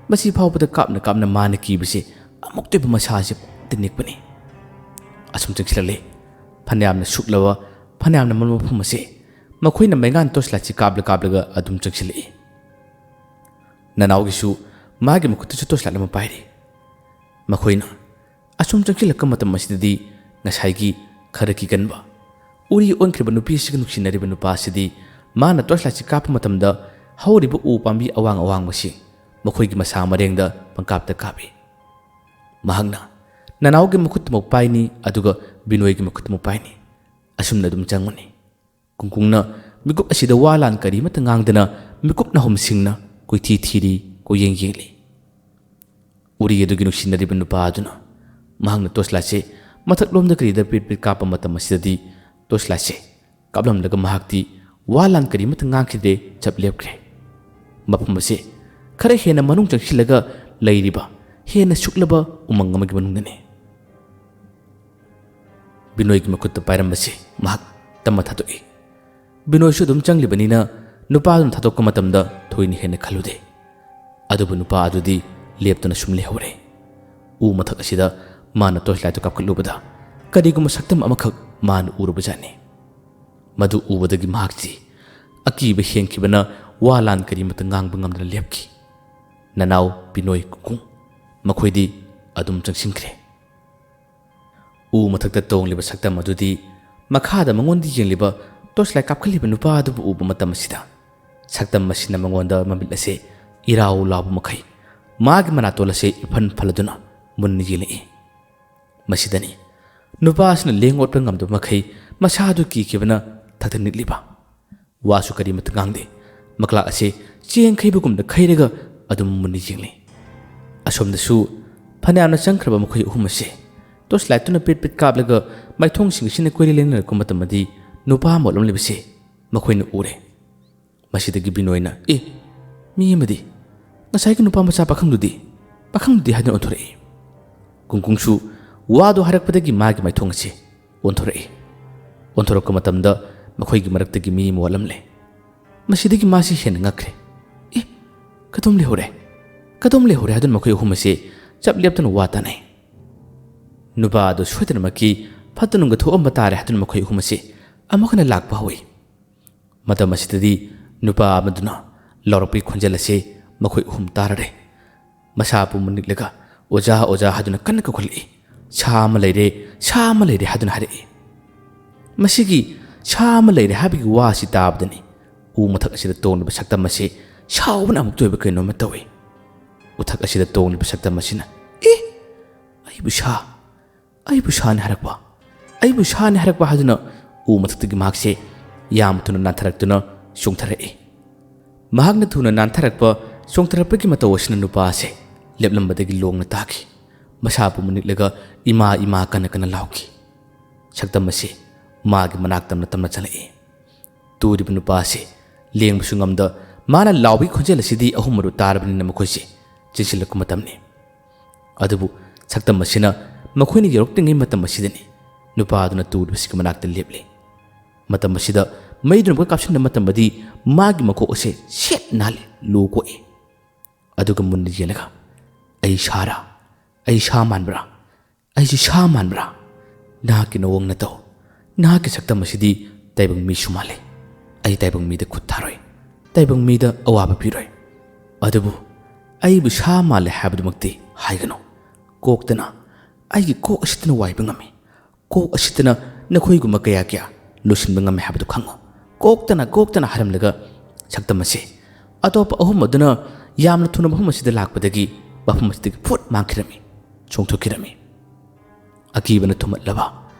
ꯃꯁꯤ ꯐꯥꯎꯕꯗ ꯀꯥꯞꯅ ꯀꯥꯞꯅ ꯃꯥꯅ ꯀꯤꯕꯁꯤ ꯑꯃꯨꯛꯇ ꯑꯣꯏꯕ ꯃꯁꯥꯁꯦ ꯄꯨꯛꯇ ꯅꯤꯛꯄꯅꯤ꯫ ꯑꯁꯨꯝ ꯆꯪꯁꯤꯜꯂꯛꯂꯦ꯫ ꯐꯅꯌꯥꯝꯅ ꯁꯨꯛꯂꯕ, ꯐꯅꯌꯥꯝꯅ ꯃꯝꯕ ꯃꯐꯝ ꯑꯁꯦ꯫ ꯃꯈꯣꯏꯅ ꯃꯩꯉꯥꯟ torch lightꯁꯤ ꯀꯥꯞꯂ ꯀꯥꯞꯂꯒ ꯑꯗꯨꯝ ꯆꯪꯁꯤꯜꯂꯛꯏ꯫ ꯅꯅꯥꯎꯒꯤꯁꯨ ꯃꯥꯒꯤ ꯃꯈꯨꯠꯇꯁꯨ torch light ꯑꯃ ꯄꯥꯏꯔꯤ꯫ ꯃꯈꯣꯏꯅ ꯑꯁꯨꯝ ꯆꯪꯁꯤꯜꯂꯛꯄ ꯃꯇꯝ ꯑꯁꯤꯗꯗꯤ ꯉꯁꯥꯏꯒꯤ ꯈꯔ ꯀꯤꯒꯟꯕ, ꯎꯔꯤ ꯑꯣꯟꯈ꯭ꯔꯤꯕ ꯅꯨꯄꯤ ꯑꯁꯤꯒ ꯅꯨꯡꯁꯤꯅꯔꯤꯕ ꯅꯨꯄꯥ ꯑꯁꯤꯗꯤ ꯃꯥꯅ torch lightꯁꯤ ꯀꯥꯞꯄ ꯃꯇꯝꯗ ꯍꯧꯔꯤꯕ ꯎ ꯄꯥꯝꯕꯤ ꯑꯋꯥꯡ ꯑꯋꯥꯡꯕꯁꯤ ꯃꯈꯣꯏꯒꯤ ꯃꯁꯥ ꯃꯔꯦꯡꯗ ꯄꯪꯀꯥꯞꯇ ꯀꯥꯞꯏ꯫ ꯃꯍꯥꯛꯅ ꯅꯅꯥꯎꯒꯤ ꯃꯈꯨꯠꯇꯃꯛ ꯄꯥꯏꯅꯤ, ꯑꯗꯨꯒ ꯕꯤꯅꯣꯏꯒꯤ ꯃꯈꯨꯠꯇꯃꯛ ꯄꯥꯏꯅꯤ꯫ ꯑꯁꯨꯝꯅ ꯑꯗꯨꯝ ꯆꯪꯉꯨꯅꯤ꯫ ꯀꯨꯡꯀꯨꯡꯅ ꯃꯤꯀꯨꯞ ꯑꯁꯤꯗ ꯋꯥ ꯂꯥꯟ ꯀꯔꯤꯃꯠꯇ ꯉꯥꯡꯗꯅ ꯃꯤꯀꯨꯞ ꯅꯥꯍꯨꯝ ꯁꯤꯡꯅ ꯀꯣꯏꯊꯤ ꯊꯤꯔꯤ, ꯀꯣꯏꯌꯦꯡ ꯌꯦꯡꯂꯤ꯫ ꯎꯔꯤ ꯑꯗꯨꯒꯤ ꯅꯨꯡꯁꯤꯅꯔꯤꯕ ꯅꯨꯄꯥ ꯑꯗꯨꯅ ꯃꯍꯥꯛꯅ torch lightꯁꯦ ꯃꯊꯛꯂꯣꯝꯗ ꯀꯔꯤꯗ ꯄꯤꯠ ꯄꯤꯠ ꯀꯥꯞꯄ ꯃꯇꯝ ꯑꯁꯤꯗꯗꯤ torch lightꯁꯦ ꯀꯥꯞꯂꯝꯂꯒ ꯃꯍꯥꯛꯇꯤ ꯋꯥ ꯂꯥꯟ ꯀꯔꯤꯃꯠꯇ ꯉꯥꯡꯈꯤꯗ꯭ꯔꯦ, ꯆꯞ ꯂꯦꯞꯈ꯭ꯔꯦ꯫ ꯃꯐꯝ ꯑꯁꯦ ꯈꯔ ꯍꯦꯟꯅ ꯃꯅꯨꯡ ꯆꯪꯁꯤꯜꯂꯒ ꯂꯩꯔꯤꯕ ꯍꯦꯟꯅ ꯁꯨꯛꯂꯕ ꯎꯃꯪ ꯑꯃꯒꯤ ꯃꯅꯨꯡꯗꯅꯤ꯫ ꯕꯤꯅꯣꯏꯒꯤ ꯃꯈꯨꯠꯇ ꯄꯥꯏꯔꯝꯕꯁꯤ ꯃꯍꯥꯛ ꯇꯞꯅ ꯊꯥꯗꯣꯛꯏ꯫ ꯕꯤꯅꯣꯏꯁꯨ ꯑꯗꯨꯝ ꯆꯪꯂꯤꯕꯅꯤꯅ ꯅꯨꯄꯥꯗꯨꯅ ꯊꯥꯗꯣꯛꯄ ꯃꯇꯝꯗ ꯊꯣꯏꯅ ꯍꯦꯟꯅ ꯈꯜꯂꯨꯗꯦ꯫ ꯑꯗꯨꯕꯨ ꯅꯨꯄꯥ ꯑꯗꯨꯗꯤ ꯂꯦꯞꯇꯨꯅ ꯁꯨꯝ ꯂꯩꯍꯧꯔꯦ꯫ ꯎ ꯃꯊꯛ ꯑꯁꯤꯗ ꯃꯥꯅ torch lightꯇꯨ ꯀꯥꯞꯈꯠꯂꯨꯕꯗ ꯀꯔꯤꯒꯨꯝꯕ ꯁꯛꯇꯝ ꯑꯃꯈꯛ ꯃꯥꯅ ꯎꯔꯨꯕꯖꯥꯠꯅꯤ꯫ ꯃꯗꯨ ꯎꯕꯗꯒꯤ ꯃꯍꯥꯛꯁꯤ ꯑꯀꯤꯕ ꯍꯦꯟꯈꯤꯕꯅ ꯋꯥ ꯂꯥꯟ ꯀꯔꯤꯃꯠꯇ ꯉꯥꯡꯕ ꯉꯝꯗꯅ ꯂꯦꯞꯈꯤ꯫ ꯅꯅꯥꯎ, ꯕꯤꯅꯣꯏ, ꯀꯨꯀꯨꯡ ꯃꯈꯣꯏꯗꯤ ꯑꯗꯨꯝ ꯆꯪꯁꯤꯟꯈ꯭ꯔꯦ꯫ ꯎ ꯃꯊꯛꯇ ꯇꯣꯡꯂꯤꯕ ꯁꯛꯇꯝ ꯑꯗꯨꯗꯤ ꯃꯈꯥꯗ ꯃꯉꯣꯟꯗ ꯌꯦꯡꯂꯤꯕ torch light ꯀꯥꯞꯈꯠꯂꯤꯕ ꯅꯨꯄꯥ ꯑꯗꯨꯕꯨ ꯎꯕ ꯃꯇꯝ ꯑꯁꯤꯗ ꯁꯛꯇꯝ ꯑꯁꯤꯅ ꯃꯉꯣꯟꯗ ꯃꯃꯤꯠ ꯑꯁꯦ ꯏꯔꯥꯎ ꯂꯥꯎꯕ ꯃꯈꯩ ꯃꯥꯒꯤ ꯃꯅꯥꯇꯣꯟ ꯑꯁꯦ ꯏꯐꯟ ꯐꯜꯂꯗꯨꯅ ꯃꯨꯟꯅ ꯌꯦꯡꯂꯛꯏ꯫ ꯃꯁꯤꯗꯅꯤ ꯅꯨꯄꯥ ꯑꯁꯤꯅ ꯂꯦꯡ ꯑꯣꯠꯄ ꯉꯝꯗꯕ ꯃꯈꯩ ꯃꯁꯥꯗꯨ ꯀꯤꯈꯤꯕꯅ ꯊꯛꯊꯛ ꯅꯤꯛꯂꯤꯕ꯫ ꯋꯥꯁꯨ ꯀꯔꯤꯃꯠꯇ ꯉꯥꯡꯗꯦ꯫ ꯃꯀ꯭ꯂꯥꯛ ꯑꯁꯤ ꯆꯦꯡ ꯈꯩꯕꯒꯨꯝꯅ ꯈꯩꯔꯒ ꯑꯗꯨꯝ ꯃꯨꯟꯅ ꯌꯦꯡꯂꯤ꯫ ꯑꯁꯣꯝꯗꯁꯨ ꯐꯅꯌꯥꯝꯅ ꯆꯪꯈ꯭ꯔꯕ ꯃꯈꯣꯏ ꯑꯍꯨꯝ ꯑꯁꯤ ꯇꯣꯔꯆ ꯂꯥꯏꯠꯇꯨꯅ ꯄꯤꯠ ꯄꯤꯠ ꯀꯥꯞꯂꯒ ꯃꯥꯏꯊꯣꯡꯁꯤꯡ ꯑꯁꯤꯅ ꯀꯣꯏꯂꯦꯟ ꯂꯦꯟꯅꯔꯛꯄ ꯃꯇꯝꯗꯗꯤ ꯅꯨꯄꯥ ꯑꯃ ꯑꯣꯠꯂꯝꯂꯤꯕꯁꯤ ꯃꯈꯣꯏꯅ ꯎꯔꯦ꯫ ꯃꯁꯤꯗꯒꯤ ꯕꯤꯅꯣꯏꯅ, "ꯑꯦ, ꯃꯤ ꯑꯃꯗꯤ, ꯉꯁꯥꯏꯒꯤ ꯅꯨꯄꯥ ꯃꯆꯥ ꯄꯥꯈꯪꯗꯨꯗꯤ, ꯄꯥꯈꯪꯗꯨꯗꯤ?" ꯍꯥꯏꯗꯨꯅ ꯑꯣꯟꯊꯣꯔꯛꯏ꯫ ꯀꯨꯡꯀꯨꯡꯁꯨ ꯋꯥꯗꯨ ꯍꯥꯏꯔꯛꯄꯗꯒꯤ ꯃꯥꯒꯤ ꯃꯥꯏꯊꯣꯡ ꯑꯁꯤ ꯑꯣꯟꯊꯣꯔꯛꯏ꯫ ꯑꯣꯟꯊꯣꯔꯛꯄ ꯃꯇꯝꯗ ꯃꯈꯣꯏꯒꯤ ꯃꯔꯛꯇꯒꯤ ꯃꯤ ꯑꯃ ꯋꯥꯠꯂꯝꯂꯦ꯫ ꯃꯁꯤꯗꯒꯤ ꯃꯥꯁꯤ ꯍꯦꯟꯅ ꯉꯛꯈ꯭ꯔꯦ꯫ "ꯑꯦ, ꯀꯗꯣꯝ ꯂꯩꯍꯧꯔꯦ? ꯀꯗꯣꯝ ꯂꯩꯍꯧꯔꯦ?" ꯍꯥꯏꯗꯨꯅ ꯃꯈꯣꯏ ꯑꯍꯨꯝ ꯑꯁꯤ ꯆꯞ ꯂꯦꯞꯇꯨꯅ ꯋꯥ ꯇꯥꯅꯩ꯫ ꯅꯨꯄꯥ ꯑꯗꯨ ꯁꯣꯏꯗꯅꯃꯛꯀꯤ ꯐꯠꯇ ꯅꯨꯡꯗ ꯊꯣꯛꯑꯝꯕ ꯇꯥꯔꯦ ꯍꯥꯏꯗꯨꯅ ꯃꯈꯣꯏ ꯑꯍꯨꯝ ꯑꯁꯤ ꯑꯃꯨꯛ ꯍꯟꯅ ꯂꯥꯛꯄ ꯍꯧꯏ꯫ ꯃꯇꯝ ꯑꯁꯤꯗꯗꯤ ꯅꯨꯄꯥ ꯑꯃꯗꯨꯅ ꯂꯥꯎꯔꯛꯄꯒꯤ ꯈꯣꯟꯖꯦꯜ ꯑꯁꯤ ꯃꯈꯣꯏ ꯑꯍꯨꯝ ꯇꯥꯔꯔꯦ꯫ ꯃꯁꯥ ꯄꯨꯝꯕ ꯅꯤꯛꯂꯒ, "ꯑꯣꯖꯥ, ꯑꯣꯖꯥ" ꯍꯥꯏꯗꯨꯅ ꯀꯟꯅ ꯀꯧꯈꯠꯂꯛꯏ꯫ "ꯁꯥ ꯑꯃ ꯂꯩꯔꯦ, ꯁꯥ ꯑꯃ ꯂꯩꯔꯦ" ꯍꯥꯏꯗꯨꯅ ꯍꯥꯏꯔꯛꯏ꯫ ꯃꯁꯤꯒꯤ "ꯁꯥ ꯑꯃ ꯂꯩꯔꯦ" ꯍꯥꯏꯕꯒꯤ ꯋꯥ ꯑꯁꯤ ꯇꯥꯕꯗꯅꯤ ꯎ ꯃꯊꯛ ꯑꯁꯤꯗ ꯇꯣꯡꯂꯤꯕ ꯁꯛꯇꯝ ꯑꯁꯤ ꯁꯥꯎꯕꯅ ꯑꯃꯨꯛꯇ ꯑꯣꯏꯕ ꯀꯩꯅꯣꯝꯃ ꯇꯧꯏ꯫ ꯎꯊꯛ ꯑꯁꯤꯗ ꯇꯣꯡꯂꯤꯕ ꯁꯛꯇꯝ ꯑꯁꯤꯅ, "ꯑꯦ, ꯑꯩꯕꯨ ꯁꯥ, ꯑꯩꯕꯨ ꯁꯥꯅꯤ ꯍꯥꯏꯔꯛꯄ, ꯑꯩꯕꯨ ꯁꯥꯅꯤ ꯍꯥꯏꯔꯛꯄ" ꯍꯥꯏꯗꯨꯅ ꯎ ꯃꯊꯛꯇꯒꯤ ꯃꯍꯥꯛꯁꯦ ꯌꯥꯝ ꯊꯨꯅ ꯅꯥꯟꯊꯔꯛꯇꯨꯅ ꯆꯣꯡꯊꯔꯛꯏ꯫ ꯃꯍꯥꯛꯅ ꯊꯨꯅ ꯅꯥꯟꯊꯔꯛꯄ, ꯆꯣꯡꯊꯔꯛꯄꯒꯤ ꯃꯇꯧ ꯑꯁꯤꯅ ꯅꯨꯄꯥ ꯑꯁꯦ ꯂꯦꯞꯂꯝꯕꯗꯒꯤ ꯂꯣꯡꯅ ꯇꯥꯈꯤ꯫ ꯃꯁꯥ ꯄꯨꯝꯕ ꯅꯤꯛꯂꯒ "ꯏꯃꯥ, ꯏꯃꯥ" ꯀꯟꯅ ꯀꯟꯅ ꯂꯥꯎꯈꯤ꯫ ꯁꯛꯇꯝ ꯑꯁꯤ ꯃꯥꯒꯤ ꯃꯅꯥꯛ ꯇꯝꯅ ꯇꯝꯅ ꯆꯪꯂꯛꯏ꯫ ꯇꯨꯔꯤꯕ ꯅꯨꯄꯥ ꯑꯁꯤ ꯂꯦꯡꯕꯁꯨ ꯉꯝꯗ, ꯃꯥꯅ ꯂꯥꯎꯕꯒꯤ ꯈꯣꯟꯖꯦꯜ ꯑꯁꯤꯗꯤ ꯑꯍꯨꯝ ꯃꯔꯨ ꯇꯥꯔꯕꯅꯤꯅ ꯃꯈꯣꯏꯁꯤ ꯆꯦꯟꯁꯤꯜꯂꯛꯄ ꯃꯇꯝꯅꯤ꯫ ꯑꯗꯨꯕꯨ ꯁꯛꯇꯝ ꯑꯁꯤꯅ ꯃꯈꯣꯏꯅ ꯌꯧꯔꯛꯇ꯭ꯔꯤꯉꯩ ꯃꯇꯝ ꯑꯁꯤꯗꯅꯤ ꯅꯨꯄꯥ ꯑꯗꯨꯅ ꯇꯨꯔꯤꯕꯁꯤꯒꯤ ꯃꯅꯥꯛꯇ ꯂꯦꯞꯂꯤ꯫ ꯃꯇꯝ ꯑꯁꯤꯗ ꯃꯩꯗꯨꯅ ꯑꯃꯨꯛꯀ ꯀꯥꯞꯁꯤꯟꯕ ꯃꯇꯝꯗꯗꯤ ꯃꯥꯒꯤ ꯃꯀꯣꯛ ꯑꯁꯦ ꯁꯦꯠ ꯅꯥꯜꯂꯤ, ꯂꯨ ꯀꯣꯛꯏ꯫ ꯑꯗꯨꯒ ꯃꯨꯟꯅ ꯌꯦꯡꯂꯒ, "ꯑꯩ ꯁꯥꯔꯥ? ꯑꯩ ꯁꯥ ꯃꯥꯟꯕ꯭ꯔꯥ? ꯑꯩꯁꯤ ꯁꯥ ꯃꯥꯟꯕ꯭ꯔꯥ? ꯅꯍꯥꯛꯀꯤ ꯅꯑꯣꯡ ꯅꯇꯧ, ꯅꯍꯥꯛꯀꯤ ꯁꯛꯇꯝ ꯑꯁꯤꯗꯤ ꯇꯥꯏꯕꯪ ꯃꯤꯁꯨ ꯃꯥꯜꯂꯤ꯫ ꯑꯩ ꯇꯥꯏꯕꯪ ꯃꯤꯗ ꯈꯨꯠ ꯊꯥꯔꯣꯏ, ꯇꯥꯏꯕꯪ ꯃꯤꯗ ꯑꯋꯥꯕ ꯄꯤꯔꯣꯏ꯫ ꯑꯗꯨꯕꯨ ꯑꯩꯕꯨ ꯁꯥ ꯃꯥꯜꯂꯦ ꯍꯥꯏꯕꯗꯨꯃꯛꯇꯤ ꯍꯥꯏꯒꯅꯨ꯫ ꯀꯣꯛꯇꯅ, ꯑꯩꯒꯤ ꯀꯣꯛ ꯑꯁꯤꯇꯅ ꯋꯥꯏꯕ ꯉꯝꯃꯤ꯫ ꯀꯣꯛ ꯑꯁꯤꯇꯅ ꯅꯈꯣꯏꯒꯨꯝꯕ ꯀꯌꯥ ꯀꯌꯥ ꯂꯣꯏꯁꯤꯟꯕ ꯉꯝꯃꯤ ꯍꯥꯏꯕꯗꯨ ꯈꯪꯉꯨ꯫ ꯀꯣꯛꯇꯅ, ꯀꯣꯛꯇꯅ" ꯍꯥꯏꯔꯝꯂꯒ ꯁꯛꯇꯝ ꯑꯁꯤ ꯑꯇꯣꯞꯄ ꯑꯍꯨꯝ ꯑꯗꯨꯅ ꯌꯥꯝꯅ ꯊꯨꯅ ꯃꯐꯝ ꯑꯁꯤꯗ ꯂꯥꯛꯄꯗꯒꯤ ꯃꯐꯝ ꯑꯁꯤꯗꯒꯤ ꯐꯨꯠ ꯃꯥꯡꯈꯤꯔꯝꯃꯤ, ꯆꯣꯡꯊꯣꯛꯈꯤꯔꯝꯃꯤ꯫ ꯀꯤꯕꯅ ꯊꯨꯝꯍꯠꯂꯕ,